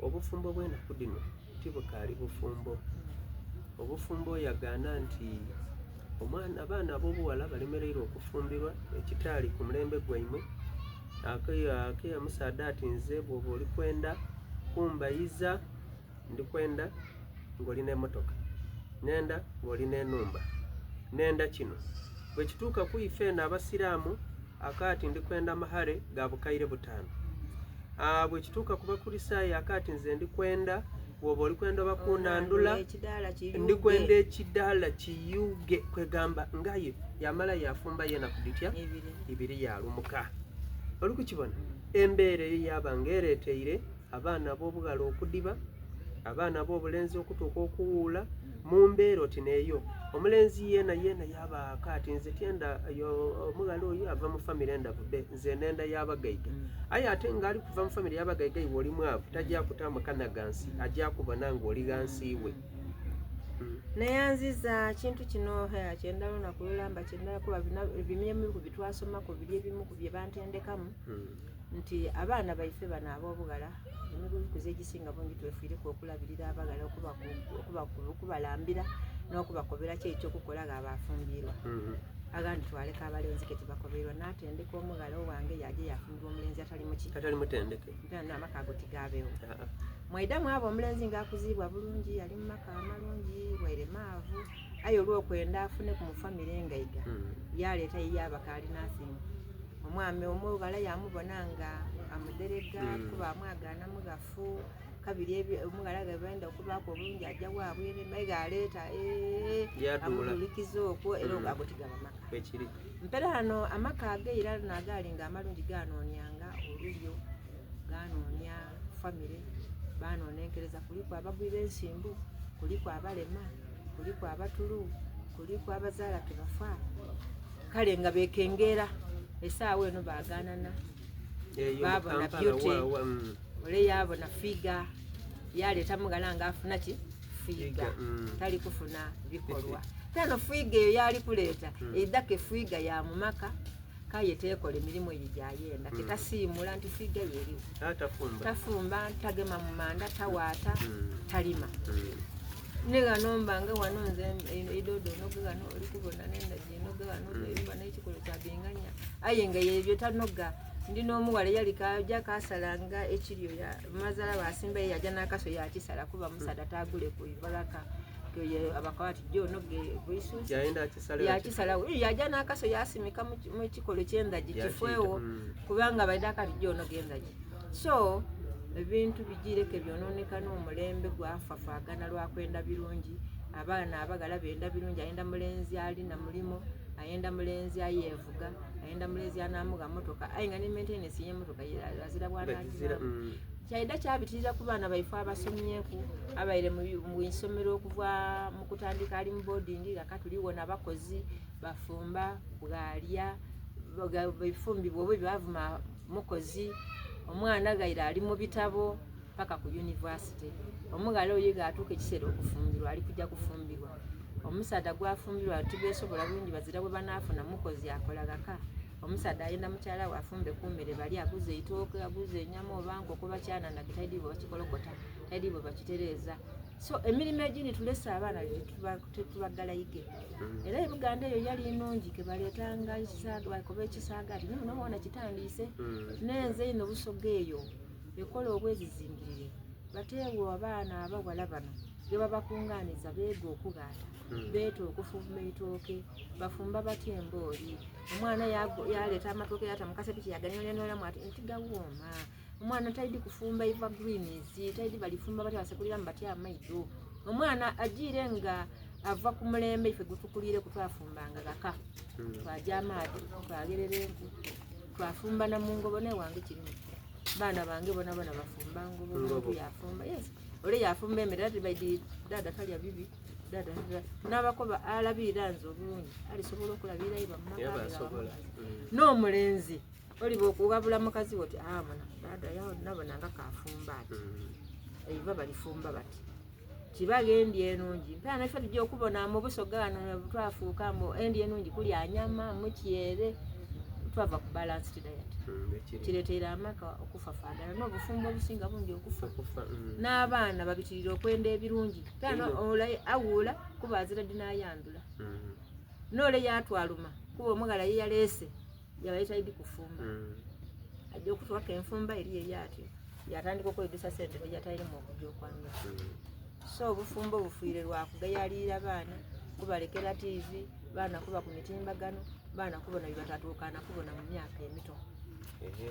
obufumbo bwenaku dino tibukaali bufumbo obufumbo yagaana nti omwana abaana ab'obuwala balemereire okufumbirwa ekitaali ku mulembe gwaimwe Ake omusaadha ati nze bwoba oli kwenda kumbayiza ndi kwenda ng'oli n'emotoka, nenda ng'oli n'enhumba, nenda kino. Bwekituuka ku ife eno Abasiraamu akaati ndi kwenda mahare ga bukaire butaanu. Bwekituuka ku Bakurisaayo akaati nze ndi kwenda bwoba oli kwenda oba kunandula ndi kwenda ekidaala kiyuge kwegamba ngaye yamala yafumba yena kuditya ibiri yalumuka oli kukibona embeera eyo yaba nga ereteire abaana ab'obughala okudiba abaana ab'obulenzi okutuuka okuwuula mu mbeera oti neeyo omulenzi yeena yeena yaba akaati nze tyenda omughala oyo ava mu famire endavu be nze nenda y'abagaiga mm. aye ate nga ali kuva mu famire y'abagaiga iwe oli mwavu tajja kutaamu kana ghansi ajja kubona ng'oli ghansi we mm. neyanziza kintu kino kyenda lunaku lulamba kyenda kuba bimyemu ku bitwasomako biri ebimu ku bye bantendekamu mm. nti abaana baife bano ab'obughala emikuzi egisinga bungi twefiireku okulabirira abaghala okubalambira n'okubakobera ki ekyokukola nga abafumbirwa mm-hmm. agandi twaleka abalenzi ke tibakoberwa natendeka omughala owange yaje yafumbirwa omulenzi atali muki atali mutendeke mpera amaka ago tigabeewo ah, ah. mwaidamu abo omulenzi nga akuziibwa bulungi ali mu maka amalungi waire maavu aye olwokwenda afune ku mufamire engaiga mm. yaleeta yiye abakaali nothing omwami omughala yamubona nga amuderega mm. kuba amwagaana mugafu kabiri omughala gebenda okubaku obulungi aja wabwere naye galeeta eh, amudulikiza okwo era mm. ago tigaba maka mpera hano amaka ageira nagaali nga amalungi ganoonyanga olulyo ganoonya famire banoonenkereza kuliku abagwi b'ensimbu kuliku abalema kuliku abatulu kuliku abazaala kebafa kale nga bekengeera esaawa eno baganana babona beauty mm. ole yabona figa yaleeta mugala nga afuna ki figa mm. tali kufuna bikolwa tano figa eyo yali kuleeta mm. eidhaka efiga ya mumaka kaye tekola emirimu eyo gyayenda mm. ketasiimula nti figa yeriwo ah, tafumba tagema mumanda tawaata talima ne ghano mba nga wano nze eidodo noge ghano oli kubona n'endagi enoge ghano mm. mba n'ekikolo kya binganya aye nga yebyo tanoga ndi n'omuwala eyali kaja kasalanga ekiryo mazala basimba ye yaja n'akaso yakisala kuba musaada tagule ku ibalaka abakoba ati jo noge bwisusi yakisalawo yaja n'akaso yasimika mu kikolo ky'endagi kifeewo mm. kubanga baida akati jo noge endagi so ebintu bijireke byononeka n'omulembe gwafafagana lwakwenda birungi abaana abagala benda birungi ayenda mulenzi ali na mulimo ayenda mulenzi ayevuga ayenda mulenzi anamuga motoka aye nga ne maintenance yemotoka azira bwanagira mm. kyaida kyabitirira ku baana baife abasomyeku abaire mu isomero okuva mu kutandika ali mu boarding nga katuliwona abakozi bafumba bwalya bifumbibwa oba byavuma mukozi omwana gaire ali mu bitabo paka ku university omughala oyo gatuuka ekiseera okufumbirwa ali kujja kufumbirwa omusaadha gwafumbirwa tibesobola bulungi bazira bwe banaafuna mukozi akola gaka omusaadha ayenda mukyala we afumbe kumere bali aguze eitooke aguze enyama oba nkoko bakyananage taidi bwe bakikolokota taidi bwe bakitereeza so emirimu egindi tulese abaana tetubagalayige mm. era ebuganda eyo yali nungi kebaletanga bakoba ekisaagati naye muno kitandiise mm. nenze ino busoga eyo ekola obwezizingirire bateewo abaana abawala bano gebabakunganiza beega okugaata mm. beeta okufumba etooke bafumba batya embooli omwana yaleeta amatooke yata mukasepiki yaganyonyonolamu ati nti gawooma omwana taidi kufumba eva greens taidi balifumba batya basekuliramu batya amaido omwana ajiire nga ava ku mulembe ife gutukulire kutwafumbanga gaka hmm. twaja amaadhi twagerera enku Bafumba na mu ngobo newange kirimu. Baana bange bona bona bafumba ngobo, Ngobo. omuntu yafumba. Yes. Ole yafumba emmere ati baidi dada talya bibi. Dada n'abakoba alabirira nze obulungi alisobola okulabirira iba mu maka Era ge basobola. abamukazi. N'omulenzi oliba okuwabula mukazi wo ti ah muna dada yawo nabona nga kafumba ati eiva balifumba bati kibaga endya enungi mpera naife tujja okubona mu busoga wano twafuuka mbu endya enungi kulya nyama mukyere twava ku balanced diet. Ekiri. Kireteera amaka okufafaagana n'obufumbo obusinga bungi okufa. Okufa. N'abaana babitirira okwenda ebirungi mpera Ino. ole awuula kuba azira dinayandula n'ole yatwaluma kuba omughala ye yaleese yabaita idi kufumba ajja okutuwaka enfumba eri eri atyo yatandika okwedusa sente tejatairemu okujja okwanga. So obufumbo bufiire lwakugayalirira baana, kubalekera tiivi, baana kuba ku mitimbagano, baana kubona byebatatuukana kubona mu myaka emito. Ehe.